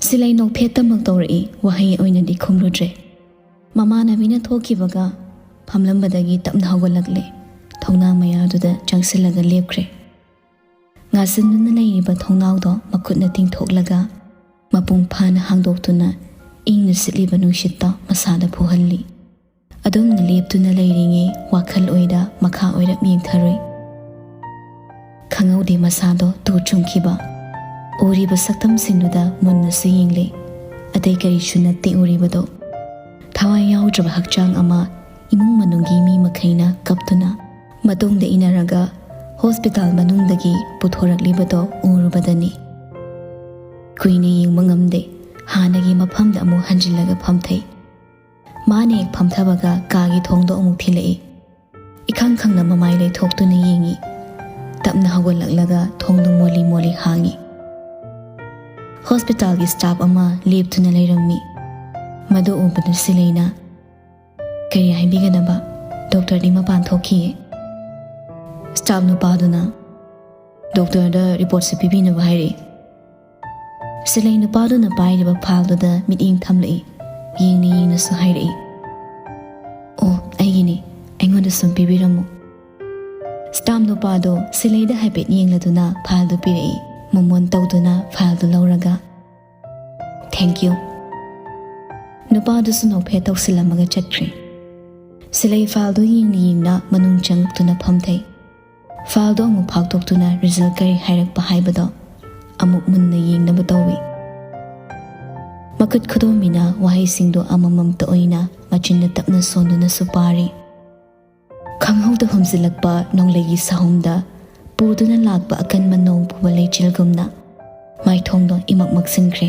ꯁꯤꯂꯩ ꯅꯣꯛꯐꯦꯠꯇꯃꯛ ꯇꯧꯔꯛꯏ, ꯋꯥꯍꯩ ꯑꯣꯏꯅꯗꯤ ꯈꯨꯝꯂꯨꯗ꯭ꯔꯦ꯫ ꯃꯃꯥꯟꯅꯕꯤꯅ ꯊꯣꯛꯈꯤꯕꯒ ꯐꯝꯂꯝꯕꯗꯒꯤ ꯇꯞꯅ ꯍꯧꯒꯠꯂꯛꯂꯦ꯫ ꯊꯣꯡꯅꯥꯡ ꯃꯌꯥꯗꯨꯗ ꯆꯪꯁꯤꯜꯂꯒ ꯂꯦꯞꯈ꯭ꯔꯦ꯫ ꯉꯥꯁꯤꯟꯗꯨꯅ ꯂꯩꯔꯤꯕ ꯊꯣꯡꯅꯥꯎꯗꯣ ꯃꯈꯨꯠꯅ ꯇꯤꯡꯊꯣꯛꯂꯒ ꯃꯄꯨꯡ ꯐꯥꯅ ꯍꯥꯡꯗꯣꯛꯇꯨꯅ ꯏꯪꯅ ꯁꯤꯠꯂꯤꯕ ꯅꯨꯡꯁꯤꯠꯇꯣ ꯃꯁꯥꯗ ꯐꯨꯍꯜꯂꯤ꯫ ꯑꯗꯨꯝꯅ ꯂꯦꯞꯇꯨꯅ ꯂꯩꯔꯤꯉꯩ ꯋꯥꯈꯜ ꯑꯣꯏꯔ ꯃꯈꯥ ꯑꯣꯏꯔꯞ ꯌꯦꯡꯊꯔꯨꯏ꯫ ꯈꯪꯍꯧꯗꯦ ꯃꯁꯥꯗꯣ ꯇꯨ ꯆꯨꯡꯈꯤꯕ꯫ ꯎꯔꯤꯕ ꯁꯛꯇꯝꯁꯤꯡꯗꯨꯗ ꯃꯨꯟꯅꯁꯨ ꯌꯦꯡꯂꯦ꯫ ꯑꯇꯩ ꯀꯔꯤꯁꯨ ꯅꯠꯇꯦ ꯎꯔꯤꯕꯗꯣ꯫ ꯊꯋꯥꯏ ꯌꯥꯎꯗ꯭ꯔꯕ ꯍꯛꯆꯥꯡ ꯑꯃ, ꯏꯃꯨꯡ ꯃꯅꯨꯡꯒꯤ ꯃꯤ ꯃꯈꯩꯅ ꯀꯞꯇꯨꯅ, ꯃꯇꯨꯡꯗ ꯏꯟꯅꯔꯒ ꯍꯣꯁꯄꯤꯇꯥꯜ ꯃꯅꯨꯡꯗꯒꯤ ꯄꯨꯊꯣꯔꯛꯂꯤꯕꯗꯣ ꯎꯔꯨꯕꯗꯅꯤ꯫ ꯀꯨꯏꯅ ꯌꯦꯡꯕ ꯉꯝꯗꯦ꯫ ꯍꯥꯟꯅꯒꯤ ꯃꯐꯝꯗ ꯑꯃꯨꯛ ꯍꯟꯖꯤꯜꯂꯒ ꯐꯝꯊꯩ꯫ ꯃꯥꯅ ꯍꯦꯛ ꯐꯝꯊꯕꯒ ꯀꯥꯒꯤ ꯊꯣꯡꯗꯣ ꯑꯃꯨꯛ ꯊꯤꯜꯂꯛꯏ꯫ ꯏꯈꯪ ꯈꯪꯅ ꯃꯃꯥꯏ ꯂꯩꯊꯣꯛꯇꯨꯅ ꯌꯦꯡꯉꯤ꯫ ꯇꯞꯅ ꯍꯧꯒꯠꯂꯛꯂꯒ ꯊꯣꯡꯗꯨ ꯃꯣꯜꯂꯤ ꯃꯣꯜꯂꯤ ꯍꯥꯡꯉꯤ꯫ ꯍꯣꯁꯄꯤꯇꯥꯜꯒꯤ ꯁ꯭ꯇꯥꯐ ꯑꯃ ꯂꯦꯞꯇꯨꯅ ꯂꯩꯔꯝꯃꯤ꯫ ꯃꯗꯨ ꯎꯕꯗ ꯁꯤꯂꯩꯅ, "ꯀꯔꯤ ꯍꯥꯏꯕꯤꯒꯗꯕ? ꯗꯣꯛꯇꯔꯗꯤ ꯃꯄꯥꯟ ꯊꯣꯛꯈꯤꯌꯦ꯫" ꯁ꯭ꯇꯥꯐ ꯅꯨꯄꯥꯗꯨꯅ, "ꯗꯣꯛꯇꯔꯗ ꯔꯤꯄꯣꯔꯠꯁꯦ ꯄꯤꯕꯤꯅꯕ ꯍꯥꯏꯔꯛꯏ꯫" ꯁꯤꯂꯩ ꯅꯨꯄꯥꯗꯨꯅ ꯄꯥꯏꯔꯤꯕ ꯐꯥꯏꯜꯗꯨꯗ ꯃꯤꯠꯌꯦꯡ ꯊꯝꯂꯛꯏ꯫ ꯌꯦꯡꯅ ꯌꯦꯡꯅꯁꯨ ꯍꯥꯏꯔꯛꯏ, "ꯑꯣ, ꯑꯩꯒꯤꯅꯤ, ꯑꯩꯉꯣꯟꯗ ꯁꯨꯝ ꯄꯤꯕꯤꯔꯝꯃꯨ꯫" ꯁ꯭ꯇꯥꯐ ꯅꯨꯄꯥꯗꯣ ꯁꯤꯂꯩꯗ ꯍꯥꯏꯐꯦꯠ ꯌꯦꯡꯂꯗꯨꯅ ꯐꯥꯏꯜꯗꯨ ꯄꯤꯔꯛꯏ꯫ ꯃꯣꯃꯣꯟ ꯇꯧꯗꯨꯅ ꯐꯥꯏꯜꯗꯨ ꯂꯧꯔꯒ, "Thank you꯫" ꯅꯨꯄꯥꯗꯨꯁꯨ ꯅꯣꯛꯐꯦꯠ ꯇꯧꯁꯤꯜꯂꯝꯃꯒ ꯆꯠꯈ꯭ꯔꯦ꯫ ꯁꯤꯂꯩ ꯐꯥꯏꯜꯗꯨ ꯌꯦꯡꯅ ꯌꯦꯡꯅ ꯃꯅꯨꯡ ꯆꯪꯉꯛꯇꯨꯅ ꯐꯝꯊꯩ꯫ ꯐꯥꯏꯜꯗꯨ ꯑꯃꯨꯛ ꯐꯥꯛꯇꯣꯛꯇꯨꯅ ꯔꯤꯖꯜ ꯀꯔꯤ ꯍꯥꯏꯔꯛꯄ ꯍꯥꯏꯕꯗꯣ ꯑꯃꯨꯛ ꯃꯨꯟꯅ ꯌꯦꯡꯅꯕ ꯇꯧꯏ꯫ ꯃꯈꯨꯠ ꯈꯨꯗꯣꯝꯕꯤꯅ ꯋꯥꯍꯩꯁꯤꯡꯗꯨ ꯑꯃꯃꯝꯇ ꯑꯣꯏꯅ ꯃꯆꯤꯟꯗ ꯇꯞꯅ ꯁꯣꯟꯗꯨꯅꯁꯨ ꯄꯥꯔꯤ꯫ ꯈꯪꯍꯧꯗ ꯍꯨꯝꯖꯤꯜꯂꯛꯄ ꯅꯣꯡꯂꯩꯒꯤ ꯁꯍꯨꯝꯗ ꯄꯨꯗꯨꯅ ꯂꯥꯛꯄ ꯑꯀꯟꯕ ꯅꯣꯡ ꯄꯨꯕ ꯂꯩꯆꯤꯜꯒꯨꯝꯅ ꯃꯥꯏꯊꯣꯡꯗꯣ ꯏꯃꯛ ꯃꯛꯁꯤꯟꯈ꯭ꯔꯦ꯫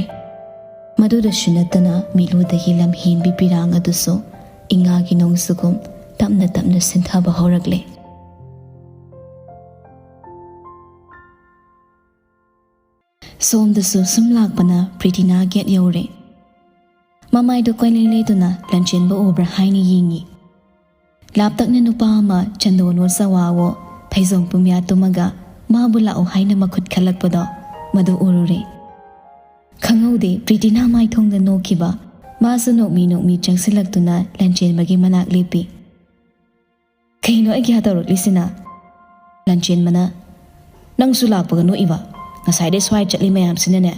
ꯃꯗꯨꯗꯁꯨ ꯅꯠꯇꯅ ꯃꯤꯠꯂꯨꯗꯒꯤ ꯂꯝꯍꯦꯟꯕꯤ ꯄꯤꯔꯥꯡ ꯑꯗꯨꯁꯨ ꯏꯉꯥꯒꯤ ꯅꯣꯡꯖꯨꯒꯨꯝ ꯇꯞꯅ ꯇꯞꯅ ꯁꯤꯟꯊꯕ ꯍꯧꯔꯛꯂꯦ꯫ ꯁꯣꯝꯗꯁꯨ ꯁꯨꯝ ꯂꯥꯛꯄꯅ ꯄ꯭ꯔꯤꯇꯤꯅꯥ ꯒꯦꯠ ꯌꯧꯔꯦ꯫ ꯃꯃꯥꯏꯗꯨ ꯀꯣꯏꯂꯩ ꯂꯩꯗꯨꯅ ꯂꯟꯆꯦꯟꯕ ꯎꯕ꯭ꯔꯥ ꯍꯥꯏꯅ ꯌꯦꯡꯉꯤ꯫ ꯂꯥꯞꯇꯛꯅ ꯅꯨꯄꯥ ꯑꯃ ꯆꯟꯗꯣꯟꯋꯣ ꯆꯋꯥꯋꯣ ꯐꯩꯖꯣꯝ ꯄꯨꯝꯌꯥꯠ ꯇꯨꯝꯃꯒ ꯃꯥꯕꯨ ꯂꯥꯛꯑꯣ ꯍꯥꯏꯅ ꯃꯈꯨꯠ ꯈꯜꯂꯛꯄꯗꯣ ꯃꯗꯨ ꯎꯔꯨꯔꯦ꯫ ꯈꯪꯍꯧꯗꯦ ꯄ꯭ꯔꯤꯇꯤꯅꯥ ꯃꯥꯏꯊꯣꯡꯗ ꯅꯣꯛꯈꯤꯕ꯫ ꯃꯥꯁꯨ ꯅꯣꯛꯃꯤ ꯅꯣꯛꯃꯤ ꯆꯪꯁꯤꯜꯂꯛꯇꯨꯅ ꯂꯟꯆꯦꯟꯕꯒꯤ ꯃꯅꯥꯛ ꯂꯦꯞꯄꯤ꯫ "ꯀꯩꯅꯣ ꯑꯩꯒꯤ ꯇꯧꯔꯛꯂꯤꯁꯤꯅ?" ꯂꯟꯆꯦꯟꯕꯅ, "ꯅꯪꯁꯨ ꯂꯥꯛꯄꯒ ꯅꯣꯛꯏꯕ? ꯉꯁꯥꯏꯗꯩ ꯁ꯭ꯋꯥꯏ ꯆꯠꯂꯤ ꯃꯌꯥꯝꯁꯤꯅꯅꯦ,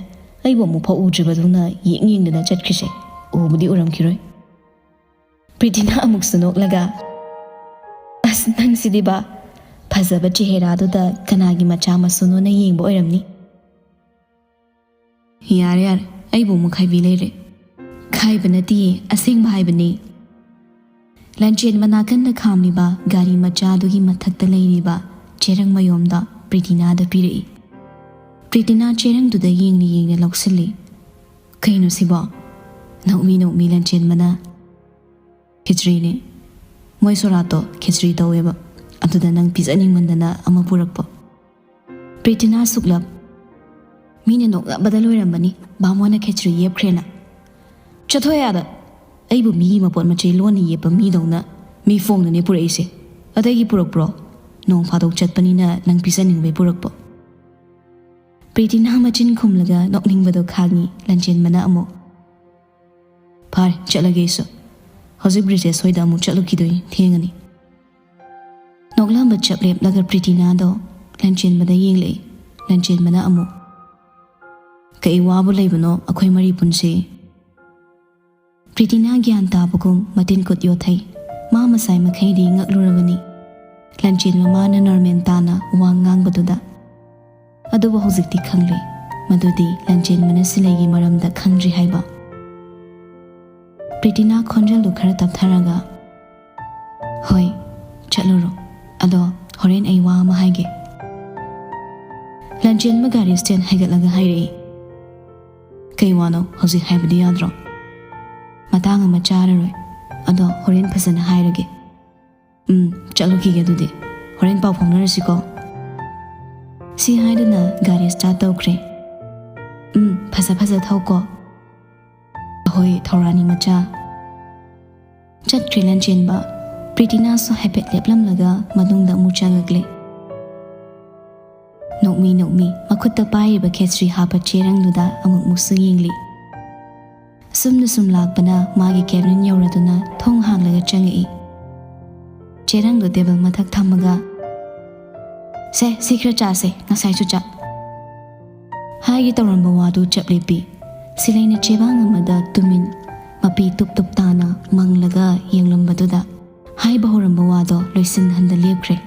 ꯑꯩꯕꯨ ꯑꯃꯨꯛꯐꯥꯎ ꯎꯗ꯭ꯔꯤꯕꯗꯧꯅ ꯌꯦꯡ ꯌꯦꯡꯗꯅ ꯆꯠꯈ꯭ꯔꯤꯁꯦ꯫ ꯎꯕꯨꯗꯤ ꯎꯔꯝꯈꯤꯔꯣꯏ꯫" ꯄ꯭ꯔꯤꯇꯤꯅꯥ ꯑꯃꯨꯛꯁꯨ ꯅꯣꯛꯂꯒ, "ꯑꯁ, ꯅꯪꯁꯤꯗꯤꯕ, ꯐꯖꯕ ꯆꯦꯍꯦꯔꯥꯗꯨꯗ ꯀꯅꯥꯒꯤ ꯃꯆꯥ ꯃꯁꯨꯅꯣꯅ ꯌꯦꯡꯕ ꯑꯣꯏꯔꯝꯅꯤ꯫" "ꯌꯥꯔꯦ, ꯌꯥꯔꯦ, ꯑꯩꯕꯨ ꯑꯃꯨꯛ ꯈꯥꯏꯕꯤ ꯂꯩꯔꯦ"꯫ "ꯈꯥꯏꯕ ꯅꯠꯇꯤꯌꯦ, ꯑꯁꯦꯡꯕ ꯍꯥꯏꯕꯅꯦ"꯫ ꯂꯟꯆꯦꯟꯕ ꯅꯥꯀꯟꯗ ꯈꯥꯝꯂꯤꯕ ꯒꯥꯔꯤ ꯃꯆꯥꯗꯨꯒꯤ ꯃꯊꯛꯇ ꯂꯩꯔꯤꯕ ꯆꯦꯔꯪ ꯃꯌꯣꯝꯗ ꯄ꯭ꯔꯤꯇꯤꯅꯥꯗ ꯄꯤꯔꯛꯏ꯫ ꯄ꯭ꯔꯤꯇꯤꯅꯥ ꯆꯦꯔꯪꯗꯨꯗ ꯌꯦꯡꯅ ꯌꯦꯡꯅ ꯂꯧꯁꯤꯜꯂꯤ꯫ "ꯀꯩꯅꯣ ꯁꯤꯕꯣ?" ꯅꯣꯛꯃꯤ ꯅꯣꯛꯃꯤ ꯂꯟꯆꯦꯟꯕꯅ, "ꯈꯦꯆ꯭ꯔꯤꯅꯦ꯫ ꯃꯣꯏ ꯁꯣꯔꯥꯠꯇꯣ ꯈꯦꯆ꯭ꯔꯤ ꯇꯧꯋꯦꯕ꯫ ꯑꯗꯨꯗ ꯅꯪ ꯄꯤꯖꯅꯤꯡꯃꯟꯗꯅ ꯑꯃ ꯄꯨꯔꯛꯄ"꯫ ꯄ꯭ꯔꯤꯇꯤꯅꯥ ꯁꯨꯛꯂꯞ꯫ "ꯃꯤꯅ ꯅꯣꯛꯅꯕꯗ ꯂꯣꯏꯔꯝꯃꯅꯤ, ꯕꯥꯃꯣꯟꯅ ꯈꯦꯆ꯭ꯔꯤ ꯌꯦꯞꯈ꯭ꯔꯦꯅ"꯫ "ꯆꯠꯊꯣꯛꯑꯦ ꯑꯥꯗ! ꯑꯩꯕꯨ ꯃꯤꯒꯤ ꯃꯄꯣꯠ ꯃꯆꯩ ꯂꯣꯟꯅ ꯌꯦꯞꯄ ꯃꯤꯗꯧꯅ ꯃꯤ ꯐꯣꯡꯅꯅꯦ ꯄꯨꯔꯛꯏꯁꯦ꯫ ꯑꯇꯩꯒꯤ ꯄꯨꯔꯛꯄ꯭ꯔꯣ? ꯅꯣꯡ ꯐꯥꯗꯣꯛ ꯆꯠꯄꯅꯤꯅ ꯅꯪ ꯄꯤꯖꯅꯤꯡꯕꯩ ꯄꯨꯔꯛꯄ"꯫ ꯄ꯭ꯔꯤꯇꯤꯅꯥ ꯃꯆꯤꯟ ꯈꯨꯝꯂꯒ ꯅꯣꯛꯅꯤꯡꯕꯗꯣ ꯈꯥꯡꯉꯤ ꯂꯟꯆꯦꯟꯕꯅ ꯑꯃꯨꯛ꯫ "ꯐꯔꯦ, ꯆꯠꯂꯒꯦ ꯑꯩꯁꯨ꯫ ꯍꯧꯖꯤꯛ ꯕ꯭ꯔꯤꯖꯦꯁ ꯍꯣꯏꯗ ꯑꯃꯨꯛ ꯆꯠꯂꯨꯈꯤꯗꯣꯏꯅꯤ, ꯊꯦꯡꯉꯅꯤ"꯫ ꯅꯣꯛꯂꯝꯕ ꯆꯞ ꯂꯦꯞꯂꯒ ꯄ꯭ꯔꯤꯇꯤꯅꯥꯗꯣ ꯂꯟꯆꯦꯟꯕꯗ ꯌꯦꯡꯂꯛꯏ꯫ ꯂꯟꯆꯦꯟꯕꯅ ꯑꯃꯨꯛ, "ꯀꯩ ꯋꯥꯕꯨ ꯂꯩꯕꯅꯣ ꯑꯩꯈꯣꯏ ꯃꯔꯤ ꯄꯨꯟꯁꯤ"꯫ ꯄ꯭ꯔꯤꯇꯤꯅꯥ ꯒ꯭ꯌꯥꯟ ꯇꯥꯕꯒꯨꯝ ꯃꯇꯤꯟ ꯀꯨꯠ ꯌꯣꯠꯊꯩ꯫ ꯃꯥ ꯃꯁꯥꯏ ꯃꯈꯩꯗꯤ ꯉꯛꯂꯨꯔꯕꯅꯤ꯫ ꯂꯟꯆꯦꯟꯕ ꯃꯥꯅ ꯅꯣꯔꯃꯦꯟ ꯇꯥꯅ ꯋꯥ ꯉꯥꯡꯕꯗꯨꯗ꯫ ꯑꯗꯨꯕꯨ ꯍꯧꯖꯤꯛꯇꯤ ꯈꯪꯂꯦ ꯃꯗꯨꯗꯤ ꯂꯟꯆꯦꯟꯕꯅ ꯁꯤꯂꯩꯒꯤ ꯃꯔꯝꯗ ꯈꯪꯗ꯭ꯔꯤ ꯍꯥꯏꯕ꯫ ꯄ꯭ꯔꯤꯇꯤꯅꯥ ꯈꯣꯟꯖꯦꯜꯗꯨ ꯈꯔ ꯇꯞꯊꯔꯒ, "ꯍꯣꯏ, ꯆꯠꯂꯨꯔꯣ꯫ ꯑꯗꯣ ꯍꯣꯔꯦꯟ ꯑꯩ ꯋꯥ ꯑꯃ ꯍꯥꯏꯒꯦ"꯫ ꯂꯟꯆꯦꯟꯕ ꯒꯥꯔꯤ ꯁ꯭ꯇꯦꯟ ꯍꯥꯏꯒꯠꯂꯒ ꯍꯥꯏꯔꯛꯏ꯫ "ꯀꯩ ꯋꯥꯅꯣ? ꯍꯧꯖꯤꯛ ꯍꯥꯏꯕꯗꯤ ꯌꯥꯗ꯭ꯔꯣ?" "ꯃꯇꯥꯡ ꯑꯃ ꯆꯥꯔꯔꯣꯏ꯫ ꯑꯗꯣ ꯍꯣꯔꯦꯟ ꯐꯖꯅ ꯍꯥꯏꯔꯒꯦ"꯫ "ꯎꯝ, ꯆꯠꯂꯨꯈꯤꯒꯦ ꯑꯗꯨꯗꯤ꯫ ꯍꯣꯔꯦꯟ ꯄꯥꯎ ꯐꯥꯎꯅꯔꯁꯤꯀꯣ"꯫ ꯁꯤ ꯍꯥꯏꯗꯨꯅ ꯒꯥꯔꯤ ꯁ꯭ꯇꯥꯔꯠ ꯇꯧꯈ꯭ꯔꯦ꯫ "ꯎꯝ, ꯐꯖ ꯐꯖ ꯊꯧꯀꯣ꯫ ꯑꯍꯣꯏ, ꯊꯧꯔꯥꯅꯤ ꯃꯆꯥ"꯫ ꯆꯠꯈ꯭ꯔꯦ ꯂꯟꯆꯦꯟꯕ꯫ ꯄ꯭ꯔꯤꯇꯤꯅꯥꯁꯨ ꯍꯥꯏꯐꯦꯠ ꯂꯦꯞꯂꯝꯂꯒ ꯃꯅꯨꯡꯗ ꯑꯃꯨꯛ ꯆꯪꯉꯛꯂꯦ꯫ ꯅꯣꯛꯃꯤ ꯅꯣꯛꯃꯤ ꯃꯈꯨꯠꯇ ꯄꯥꯏꯔꯤꯕ ꯈꯦꯆ꯭ꯔꯤ ꯍꯥꯞꯄ ꯆꯦꯔꯪꯗꯨꯗ ꯑꯃꯨꯛ ꯃꯨꯛꯁꯨ ꯌꯦꯡꯂꯤ꯫ ꯑꯁꯨꯝꯅ ꯁꯨꯝ ꯂꯥꯛꯄꯅ ꯃꯥꯒꯤ ꯀꯦꯕꯤꯟ ꯌꯧꯔꯗꯨꯅ ꯊꯣꯡ ꯍꯥꯡꯂꯒ ꯆꯪꯉꯛꯏ꯫ ꯆꯦꯔꯪꯗꯣ ꯇꯦꯕꯜ ꯃꯊꯛ ꯊꯝꯃꯒ, "ꯁꯦ, ꯁꯤ ꯈꯔ ꯆꯥꯁꯦ, ꯉꯁꯥꯏꯁꯨ ꯆꯥ"꯫ ꯍꯥꯏꯒꯦ ꯇꯧꯔꯝꯕ ꯋꯥꯗꯨ ꯆꯞ ꯂꯦꯞꯄꯤ꯫ ꯁꯤꯂꯩꯅ ꯆꯦꯕꯥꯡ ꯑꯃꯗ ꯇꯨꯃꯤꯟ, ꯃꯄꯤ ꯇꯨꯞ ꯇꯨꯞ ꯇꯥꯅ ꯃꯪꯂꯒ ꯌꯦꯡꯂꯝꯕꯗꯨꯗ ꯍꯥꯏꯕ ꯍꯧꯔꯝꯕ ꯋꯥꯗꯣ ꯂꯣꯏꯁꯤꯟꯍꯟꯗ ꯂꯦꯞꯈ꯭ꯔꯦ꯫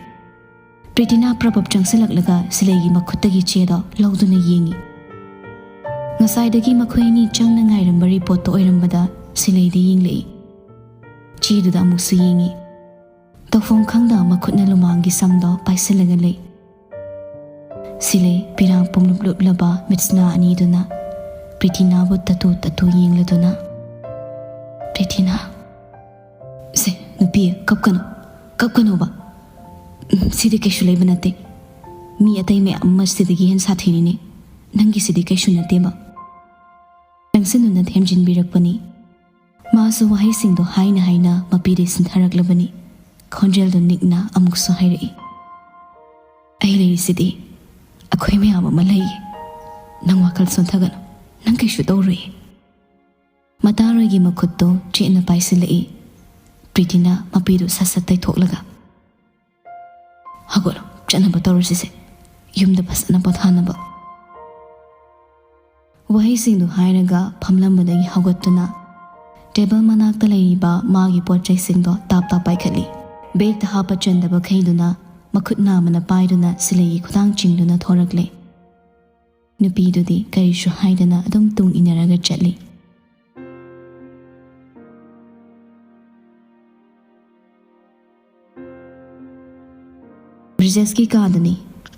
ꯄ꯭ꯔꯤꯇꯤꯅꯥ ꯄ꯭ꯔꯞ ꯄ꯭ꯔꯞ ꯆꯪꯁꯤꯜꯂꯛꯂꯒ ꯁꯤꯂꯩꯒꯤ ꯃꯈꯨꯠꯇꯒꯤ ꯆꯦꯗꯣ ꯂꯧꯗꯨꯅ ꯌꯦꯡꯉꯤ꯫ ꯉꯁꯥꯏꯗꯒꯤ ꯃꯈꯣꯏ ꯑꯅꯤ ꯆꯪꯅ ꯉꯥꯏꯔꯝꯕ ꯔꯤꯄꯣꯔꯠꯇꯣ ꯑꯣꯏꯔꯝꯕꯗ ꯁꯤꯂꯩꯗꯤ ꯌꯦꯡꯂꯛꯏ꯫ ꯆꯦꯗꯨꯗ ꯑꯃꯨꯛꯁꯨ ꯌꯦꯡꯉꯤ꯫ ꯇꯧꯐꯝ ꯈꯪꯗ ꯃꯈꯨꯠꯅ ꯂꯨꯃꯥꯡꯒꯤ ꯁꯝꯗꯣ ꯄꯥꯏꯁꯤꯜꯂꯒ ꯂꯩ꯫ ꯁꯤꯂꯩ ꯄꯤꯔꯥꯡ ꯄꯨꯝꯂꯨꯞ ꯂꯨꯞꯂꯕ ꯃꯤꯠꯁꯅꯥ ꯑꯅꯤꯗꯨꯅ ꯄ꯭ꯔꯤꯇꯤꯅꯥꯕꯨ ꯇꯠꯇꯨ ꯇꯠꯇꯨ ꯌꯦꯡꯂꯗꯨꯅ, "ꯄ꯭ꯔꯤꯇꯤꯅꯥ, ꯁꯦ, ꯅꯨꯄꯤ, ꯀꯞꯀꯅꯨ, ꯀꯞꯀꯅꯣꯕ꯫ ꯎꯝ, ꯁꯤꯗꯤ ꯀꯩꯁꯨ ꯂꯩꯕ ꯅꯠꯇꯦ꯫ ꯃꯤ ꯑꯇꯩ ꯃꯌꯥꯝ ꯑꯃ ꯁꯤꯗꯒꯤ ꯍꯦꯟꯅ ꯁꯥꯊꯤꯔꯤꯅꯦ꯫ ꯅꯪꯒꯤꯁꯤꯗꯤ ꯀꯩꯁꯨ ꯅꯠꯇꯦꯕ꯫" ꯆꯪꯁꯤꯟꯗꯨꯅ ꯊꯦꯝꯖꯤꯟꯕꯤꯔꯛꯄꯅꯤ꯫ ꯃꯥꯁꯨ ꯋꯥꯍꯩꯁꯤꯡꯗꯣ ꯍꯥꯏꯅ ꯍꯥꯏꯅ ꯃꯄꯤꯗꯩ ꯁꯤꯟꯊꯔꯛꯂꯕꯅꯤ꯫ ꯈꯣꯟꯖꯦꯜꯗꯣ ꯅꯤꯛꯅ ꯑꯃꯨꯛꯁꯨ ꯍꯥꯏꯔꯛꯏ, "ꯑꯩ ꯂꯩꯔꯤꯁꯤꯗꯤ꯫ ꯑꯩꯈꯣꯏ ꯃꯌꯥꯝ ꯑꯃ ꯂꯩꯌꯦ꯫ ꯅꯪ ꯋꯥꯈꯜ ꯁꯣꯟꯊꯒꯅꯨ꯫ ꯅꯪ ꯀꯩꯁꯨ ꯇꯧꯔꯣꯏꯌꯦ꯫" ꯃꯇꯥꯔꯣꯏꯒꯤ ꯃꯈꯨꯠꯇꯣ ꯆꯦꯠꯅ ꯄꯥꯏꯁꯤꯜꯂꯛꯏ꯫ ꯄ꯭ꯔꯤꯇꯤꯅ ꯃꯄꯤꯗꯨ ꯁꯠ ꯁꯠ ꯇꯩꯊꯣꯛꯂꯒ, "ꯍꯧꯒꯠꯂꯣ, ꯆꯠꯅꯕ ꯇꯧꯔꯁꯤꯁꯦ, ꯌꯨꯝꯗ ꯐꯖꯅ ꯄꯣꯊꯥꯅꯕ꯫" ꯋꯥꯍꯩꯁꯤꯡꯗꯨ ꯍꯥꯏꯔꯒ ꯐꯝꯂꯝꯕꯗꯒꯤ ꯍꯧꯒꯠꯇꯨꯅ ꯇꯦꯕꯜ ꯃꯅꯥꯛꯇ ꯂꯩꯔꯤꯕ ꯃꯥꯒꯤ ꯄꯣꯠ ꯆꯩꯁꯤꯡꯗꯣ ꯇꯥꯞ ꯇꯥꯞ ꯄꯥꯏꯈꯠꯂꯤ꯫ ꯕꯦꯒꯇ ꯍꯥꯞꯄ ꯆꯟꯗꯕꯈꯩꯗꯨꯅ ꯃꯈꯨꯠ ꯅꯥꯝꯃꯅ ꯄꯥꯏꯗꯨꯅ ꯁꯤꯂꯩꯒꯤ ꯈꯨꯗꯥꯡ ꯆꯤꯡꯗꯨꯅ ꯊꯣꯔꯛꯂꯦ꯫ ꯅꯨꯄꯤꯗꯨꯗꯤ ꯀꯔꯤꯁꯨ ꯍꯥꯏꯗꯅ ꯑꯗꯨꯝ ꯇꯨꯡ ꯏꯟꯅꯔꯒ ꯆꯠꯂꯤ꯫ ꯕ꯭ꯔꯤꯖꯦꯁꯀꯤ ꯀꯥꯗꯅꯤ꯫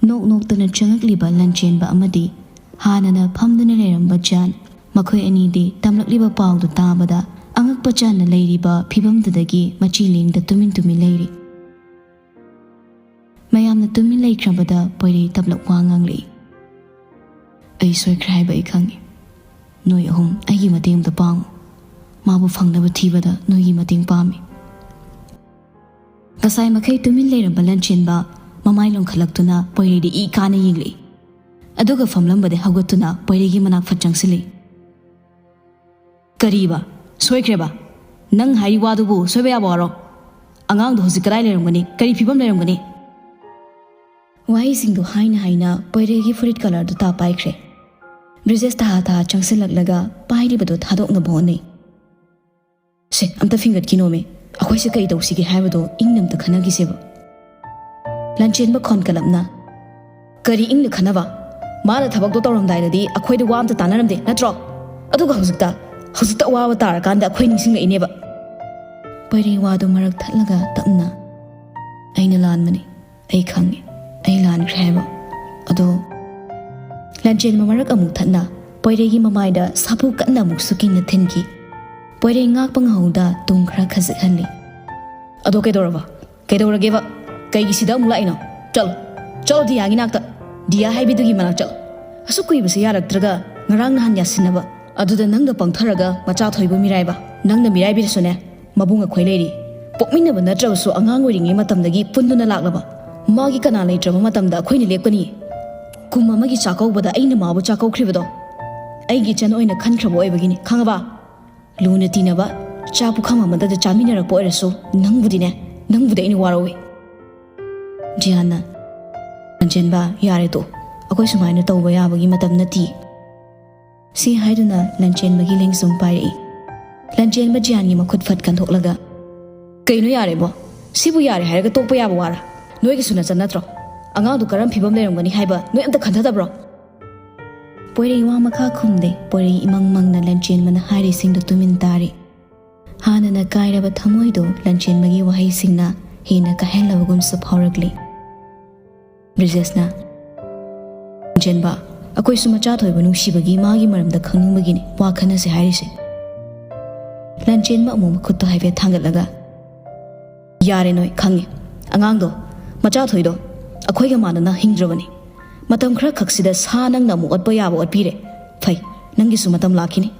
ꯅꯣꯛ ꯅꯣꯛꯇꯅ ꯆꯪꯉꯛꯂꯤꯕ ꯂꯟꯆꯦꯟꯕ ꯑꯃꯗꯤ ꯍꯥꯟꯅꯅ ꯐꯝꯗꯨꯅ ꯂꯩꯔꯝꯕ ꯖꯥꯟ꯫ ꯃꯈꯣꯏ ꯑꯅꯤꯗꯤ ꯇꯝꯂꯛꯂꯤꯕ ꯄꯥꯎꯗꯨ ꯇꯥꯕꯗ ꯑꯉꯛꯄ ꯆꯥꯟꯅ ꯂꯩꯔꯤꯕ ꯐꯤꯕꯝꯗꯨꯗꯒꯤ ꯃꯆꯤ ꯂꯦꯡꯗ ꯇꯨꯃꯤꯟ ꯇꯨꯃꯤꯟ ꯂꯩꯔꯤ꯫ ꯃꯌꯥꯝꯅ ꯇꯨꯃꯤꯟ ꯂꯩꯈ꯭ꯔꯕꯗ ꯄꯣꯏꯔꯩ ꯇꯞꯂꯞ ꯋꯥ ꯉꯥꯡꯂꯛꯏ꯫ "ꯑꯩ ꯁꯣꯏꯈ꯭ꯔꯦ ꯍꯥꯏꯕ ꯑꯩ ꯈꯪꯉꯤ꯫ ꯅꯣꯏ ꯑꯍꯨꯝ ꯑꯩꯒꯤ ꯃꯇꯦꯡ ꯑꯝꯇ ꯄꯥꯡꯉꯨ꯫ ꯃꯥꯕꯨ ꯐꯪꯅꯕ ꯊꯤꯕꯗ ꯅꯣꯏꯒꯤ ꯃꯇꯦꯡ ꯄꯥꯝꯃꯤ꯫" ꯉꯁꯥꯏ ꯃꯈꯩ ꯇꯨꯃꯤꯟ ꯂꯩꯔꯝꯕ ꯂꯟꯆꯦꯟꯕ ꯃꯃꯥꯏ ꯂꯣꯡꯈꯠꯂꯛꯇꯨꯅ ꯄꯣꯏꯔꯩꯗ ꯏ ꯀꯥꯅ ꯌꯦꯡꯂꯛꯏ꯫ ꯑꯗꯨꯒ ꯐꯝꯂꯝꯕꯗꯩ ꯍꯧꯒꯠꯇꯨꯅ ꯄꯣꯏꯔꯩꯒꯤ ꯃꯅꯥꯛ ꯐꯠ ꯆꯪꯁꯤꯜꯂꯤ꯫ "ꯀꯔꯤꯕ? ꯁꯣꯏꯈ꯭ꯔꯦꯕ? ꯅꯪ ꯍꯥꯏꯔꯤ ꯋꯥꯗꯨꯕꯨ ꯁꯣꯏꯕ ꯌꯥꯕ ꯋꯥꯔꯣ? ꯑꯉꯥꯡꯗꯣ ꯍꯧꯖꯤꯛ ꯀꯗꯥꯏ ꯂꯩꯔꯝꯒꯅꯤ? ꯀꯔꯤ ꯐꯤꯕꯝ ꯂꯩꯔꯝꯒꯅꯤ?" ꯋꯥꯍꯩꯁꯤꯡꯗꯨ ꯍꯥꯏꯅ ꯍꯥꯏꯅ ꯄꯣꯏꯔꯩꯒꯤ ꯐꯨꯔꯤꯠ ꯀꯂꯔꯗꯨ ꯇꯥ ꯄꯥꯏꯈ꯭ꯔꯦ꯫ ꯕ꯭ꯔꯤꯖꯦꯁ ꯇꯍꯥ ꯇꯍꯥ ꯆꯪꯁꯤꯜꯂꯛꯂꯒ ꯄꯥꯏꯔꯤꯕꯗꯨ ꯊꯥꯗꯣꯛꯅꯕ ꯍꯣꯠꯅꯩ꯫ "ꯁꯦ, ꯑꯝꯇ ꯐꯤꯡꯒꯠꯈꯤꯅꯣꯃꯤ꯫ ꯑꯩꯈꯣꯏꯁꯦ ꯀꯔꯤ ꯇꯧꯁꯤꯒꯦ ꯍꯥꯏꯕꯗꯣ ꯏꯪꯅ ꯑꯝꯇ ꯈꯟꯅꯈꯤꯁꯦꯕ꯫" ꯂꯟꯆꯦꯟꯕ ꯈꯣꯟ ꯀꯂꯞꯅ, "ꯀꯔꯤ ꯏꯪꯅ ꯈꯟꯅꯕ? ꯃꯥꯅ ꯊꯕꯛꯇꯣ ꯇꯧꯔꯝꯗꯥꯏꯗꯗꯤ ꯑꯩꯈꯣꯏꯗ ꯋꯥ ꯑꯝꯇ ꯇꯥꯟꯅꯔꯝꯗꯦ ꯅꯠꯇ꯭ꯔꯣ? ꯑꯗꯨꯒ ꯍꯧꯖꯤꯛꯇ, ꯍꯧꯖꯤꯛꯇ ꯑꯋꯥꯕ ꯇꯥꯔꯀꯥꯟꯗ ꯑꯩꯈꯣꯏ ꯅꯤꯡꯁꯤꯡꯂꯛꯏꯅꯦꯕ꯫ ꯄꯣꯏꯔꯩ ꯋꯥꯗꯨ ꯃꯔꯛ ꯊꯠꯂꯒ ꯇꯞꯅ, "ꯑꯩꯅ ꯂꯥꯟꯕꯅꯤ, ꯑꯩ ꯈꯪꯉꯤ, ꯑꯩ ꯂꯥꯟꯈ꯭ꯔꯦ" ꯍꯥꯏꯕ꯫ ꯑꯗꯣ ꯂꯟꯆꯦꯟꯕ ꯃꯔꯛ ꯑꯃꯨꯛ ꯊꯠꯅ ꯄꯣꯏꯔꯩꯒꯤ ꯃꯃꯥꯏꯗ ꯁꯥꯐꯨ ꯀꯟꯅ ꯑꯃꯨꯛ ꯁꯨꯀꯤꯟꯅ ꯊꯤꯟꯈꯤ꯫ ꯄꯣꯏꯔꯩ ꯉꯥꯛꯄ ꯉꯝꯍꯧꯗ ꯇꯨꯡ ꯈꯔ ꯈꯖꯤꯛꯍꯜꯂꯤ꯫ "ꯑꯗꯣ ꯀꯩꯗꯧꯔꯕ? ꯀꯩꯗꯧꯔꯒꯦꯕ? ꯀꯩꯒꯤ ꯁꯤꯗ ꯑꯃꯨꯛ ꯂꯥꯛꯏꯅꯣ? ꯆꯠꯂꯣ, ꯆꯠꯂꯣ ꯗꯤꯌꯥꯒꯤ ꯅꯥꯛꯇ꯫ ꯗꯤꯌꯥ ꯍꯥꯏꯕꯤꯗꯨꯒꯤ ꯃꯅꯥꯛ ꯆꯠꯂꯣ꯫ ꯑꯁꯨꯛ ꯀꯨꯏꯕꯁꯦ ꯌꯥꯔꯛꯇ꯭ꯔꯒ ꯉꯔꯥꯡ ꯅꯍꯥꯟ ꯌꯥꯁꯤꯟꯅꯕ, ꯑꯗꯨꯗ ꯅꯪꯒ ꯄꯪꯊꯔꯒ ꯃꯆꯥ ꯊꯣꯏꯕꯨ ꯃꯤꯔꯥꯏꯕ꯫ ꯅꯪꯅ ꯃꯤꯔꯥꯏꯕꯤꯔꯁꯨꯅꯦ, ꯃꯕꯨꯡ ꯑꯩꯈꯣꯏ ꯂꯩꯔꯤ꯫ ꯄꯣꯛꯃꯤꯟꯅꯕ ꯅꯠꯇ꯭ꯔꯕꯁꯨ ꯑꯉꯥꯡ ꯑꯣꯏꯔꯤꯉꯩ ꯃꯇꯝꯗꯒꯤ ꯄꯨꯟꯗꯨꯅ ꯂꯥꯛꯂꯕ꯫ ꯃꯥꯒꯤ ꯀꯅꯥ ꯂꯩꯇ꯭ꯔꯕ ꯃꯇꯝꯗ ꯑꯩꯈꯣꯏꯅ ꯂꯦꯞꯀꯅꯤ꯫ ꯀꯨꯝ ꯑꯃꯒꯤ ꯆꯥꯛꯀꯧꯕꯗ ꯑꯩꯅ ꯃꯥꯕꯨ ꯆꯥꯛꯀꯧꯈ꯭ꯔꯤꯕꯗꯣ ꯑꯩꯒꯤ ꯏꯆꯟ ꯑꯣꯏꯅ ꯈꯟꯈ꯭ꯔꯕ ꯑꯣꯏꯕꯒꯤꯅꯤ, ꯈꯪꯉꯕ? ꯂꯨꯅ ꯇꯤꯟꯅꯕ, ꯆꯥꯛ ꯄꯨꯈꯝ ꯑꯃꯗꯗ ꯆꯥꯃꯤꯟꯅꯔꯛꯄ ꯑꯣꯏꯔꯁꯨ ꯅꯪꯕꯨꯗꯤꯅꯦ, ꯅꯪꯕꯨꯗꯤ ꯑꯩꯅ ꯋꯥꯔꯧꯏ꯫" ꯖꯤꯌꯥꯟꯅ, "ꯂꯟꯆꯦꯟꯕ, ꯌꯥꯔꯦ ꯇꯣꯛꯑꯣ꯫ ꯑꯩꯈꯣꯏ ꯁꯨꯃꯥꯏꯅ ꯇꯧꯕ ꯌꯥꯕꯒꯤ ꯃꯇꯝ ꯅꯠꯇꯤꯌꯦ꯫" ꯁꯤ ꯍꯥꯏꯗꯨꯅ ꯂꯟꯆꯦꯟꯕꯒꯤ ꯂꯦꯡꯖꯨꯝ ꯄꯥꯏꯔꯛꯏ꯫ ꯂꯟꯆꯦꯟꯕ ꯖꯤꯌꯥꯟꯒꯤ ꯃꯈꯨꯠ ꯐꯠ ꯀꯟꯊꯣꯛꯂꯒ, "ꯀꯩꯅꯣ ꯌꯥꯔꯦꯕꯣ? ꯁꯤꯕꯨ ꯌꯥꯔꯦ ꯍꯥꯏꯔꯒ ꯇꯣꯛꯄ ꯌꯥꯕ ꯋꯥꯔꯥ? ꯅꯣꯏꯒꯤꯁꯨ ꯅꯆꯟ ꯅꯠꯇ꯭ꯔꯣ? ꯑꯉꯥꯡꯗꯨ ꯀꯔꯝ ꯐꯤꯕꯝ ꯂꯩꯔꯝꯒꯅꯤ ꯍꯥꯏꯕ ꯅꯣꯏ ꯑꯝꯇ ꯈꯟꯊꯗꯕ꯭ꯔꯣ?" ꯄꯣꯏꯔꯩ ꯋꯥ ꯃꯈꯥ ꯈꯨꯝꯗꯦ꯫ ꯄꯣꯏꯔꯩ ꯏꯃꯪ ꯃꯪꯅ ꯂꯟꯆꯦꯟꯕꯅ ꯍꯥꯏꯔꯤꯁꯤꯡꯗꯨ ꯇꯨꯃꯤꯟ ꯇꯥꯔꯤ꯫ ꯍꯥꯟꯅꯅ ꯀꯥꯏꯔꯕ ꯊꯃꯣꯏꯗꯨ ꯂꯟꯆꯦꯟꯕꯒꯤ ꯋꯥꯍꯩꯁꯤꯡꯅ ꯍꯦꯟꯅ ꯀꯥꯏꯍꯜꯂꯕꯒꯨꯝꯁꯨ ꯐꯥꯎꯔꯛꯂꯤ꯫ ꯕ꯭ꯔꯤꯖꯦꯁꯅ, "ꯂꯟꯆꯦꯟꯕ, ꯑꯩꯈꯣꯏꯁꯨ ꯃꯆꯥ ꯊꯣꯏꯕ ꯅꯨꯡꯁꯤꯕꯒꯤ ꯃꯥꯒꯤ ꯃꯔꯝꯗ ꯈꯪꯅꯤꯡꯕꯒꯤꯅꯤ ꯋꯥ ꯈꯟꯅꯁꯦ ꯍꯥꯏꯔꯤꯁꯦ꯫" ꯂꯟꯆꯦꯟꯕ ꯑꯃꯨꯛ ꯃꯈꯨꯠꯇꯣ ꯍꯥꯏꯐꯦꯠ ꯊꯥꯡꯒꯠꯂꯒ, "ꯌꯥꯔꯦ ꯅꯣꯏ, ꯈꯪꯉꯦ꯫ ꯑꯉꯥꯡꯗꯣ, ꯃꯆꯥ ꯊꯣꯏꯗꯣ ꯑꯩꯈꯣꯏꯒ ꯃꯥꯟꯅꯅ ꯍꯤꯡꯗ꯭ꯔꯕꯅꯤ꯫ ꯃꯇꯝ ꯈꯔ ꯈꯛꯁꯤꯗ ꯁꯥ ꯅꯪꯅ ꯑꯃꯨꯛ ꯑꯣꯠꯄ ꯌꯥꯕ ꯑꯣꯠꯄꯤꯔꯦ꯫ ꯐꯩ, ꯅꯪꯒꯤꯁꯨ ꯃꯇꯝ ꯂꯥꯛꯈꯤꯅꯤ꯫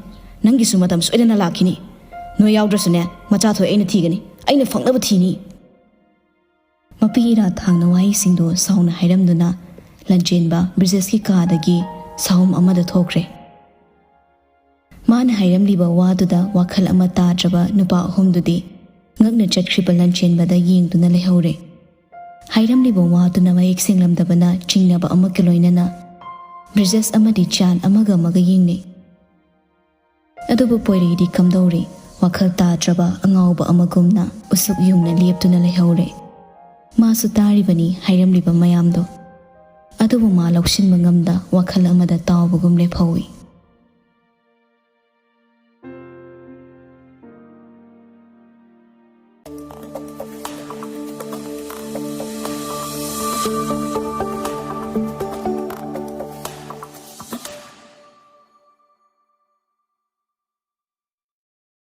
ꯅꯪꯒꯤꯁꯨ ꯃꯇꯝ ꯁꯣꯏꯗꯅ ꯂꯥꯛꯈꯤꯅꯤ꯫ ꯅꯣꯏ ꯌꯥꯎꯗ꯭ꯔꯁꯨꯅꯦ, ꯃꯆꯥ ꯊꯣꯏ ꯑꯩꯅ ꯊꯤꯒꯅꯤ꯫ ꯑꯩꯅ ꯐꯪꯅꯕ ꯊꯤꯅꯤ꯫" ꯃꯄꯤ ꯏꯔꯥ ꯊꯥꯡꯅ ꯋꯥꯍꯩꯁꯤꯡꯗꯨ ꯁꯥꯎꯅ ꯍꯥꯏꯔꯝꯗꯨꯅ ꯂꯟꯆꯦꯟꯕ ꯕ꯭ꯔꯤꯖꯦꯁꯀꯤ ꯀꯥꯗꯒꯤ ꯁꯥꯍꯨꯝ ꯑꯃꯗ ꯊꯣꯛꯈ꯭ꯔꯦ꯫ ꯃꯥꯅ ꯍꯥꯏꯔꯝꯂꯤꯕ ꯋꯥꯗꯨꯗ ꯋꯥꯈꯜ ꯑꯃ ꯇꯥꯗ꯭ꯔꯕ ꯅꯨꯄꯥ ꯑꯍꯨꯝꯗꯨꯗꯤ ꯉꯛꯅ ꯆꯠꯈ꯭ꯔꯤꯕ ꯂꯟꯆꯦꯟꯕꯗ ꯌꯦꯡꯗꯨꯅ ꯂꯩꯍꯧꯔꯦ꯫ ꯍꯥꯏꯔꯝꯂꯤꯕ ꯋꯥꯗꯨꯅ ꯃꯌꯦꯛ ꯁꯦꯡꯂꯝꯗꯕꯅ ꯆꯤꯡꯅꯕ ꯑꯃꯒ ꯂꯣꯏꯅꯅ ꯕ꯭ꯔꯤꯖꯦꯁ ꯑꯃꯗꯤ ꯖꯥꯟ ꯑꯃꯒ ꯑꯃꯒ ꯌꯦꯡꯅꯩ꯫ ꯑꯗꯨꯕꯨ ꯄꯣꯏꯔꯩꯗꯤ ꯀꯝꯗꯧꯔꯤ? ꯋꯥꯈꯜ ꯇꯥꯗ꯭ꯔꯕ ꯑꯉꯥꯎꯕ ꯑꯃꯒꯨꯝꯅ ꯎꯁꯨꯞ ꯌꯨꯡꯅ ꯂꯦꯞꯇꯨꯅ ꯂꯩꯍꯧꯔꯦ꯫ ꯃꯥꯁꯨ ꯇꯥꯔꯤꯕꯅꯤ ꯍꯥꯏꯔꯝꯂꯤꯕ ꯃꯌꯥꯝꯗꯣ꯫ ꯑꯗꯨꯕꯨ ꯃꯥ ꯂꯧꯁꯤꯟꯕ ꯉꯝꯗ ꯋꯥꯈꯜ ꯑꯃꯗ ꯇꯥꯎꯕꯒꯨꯝ ꯂꯦꯞꯍꯧꯏ꯫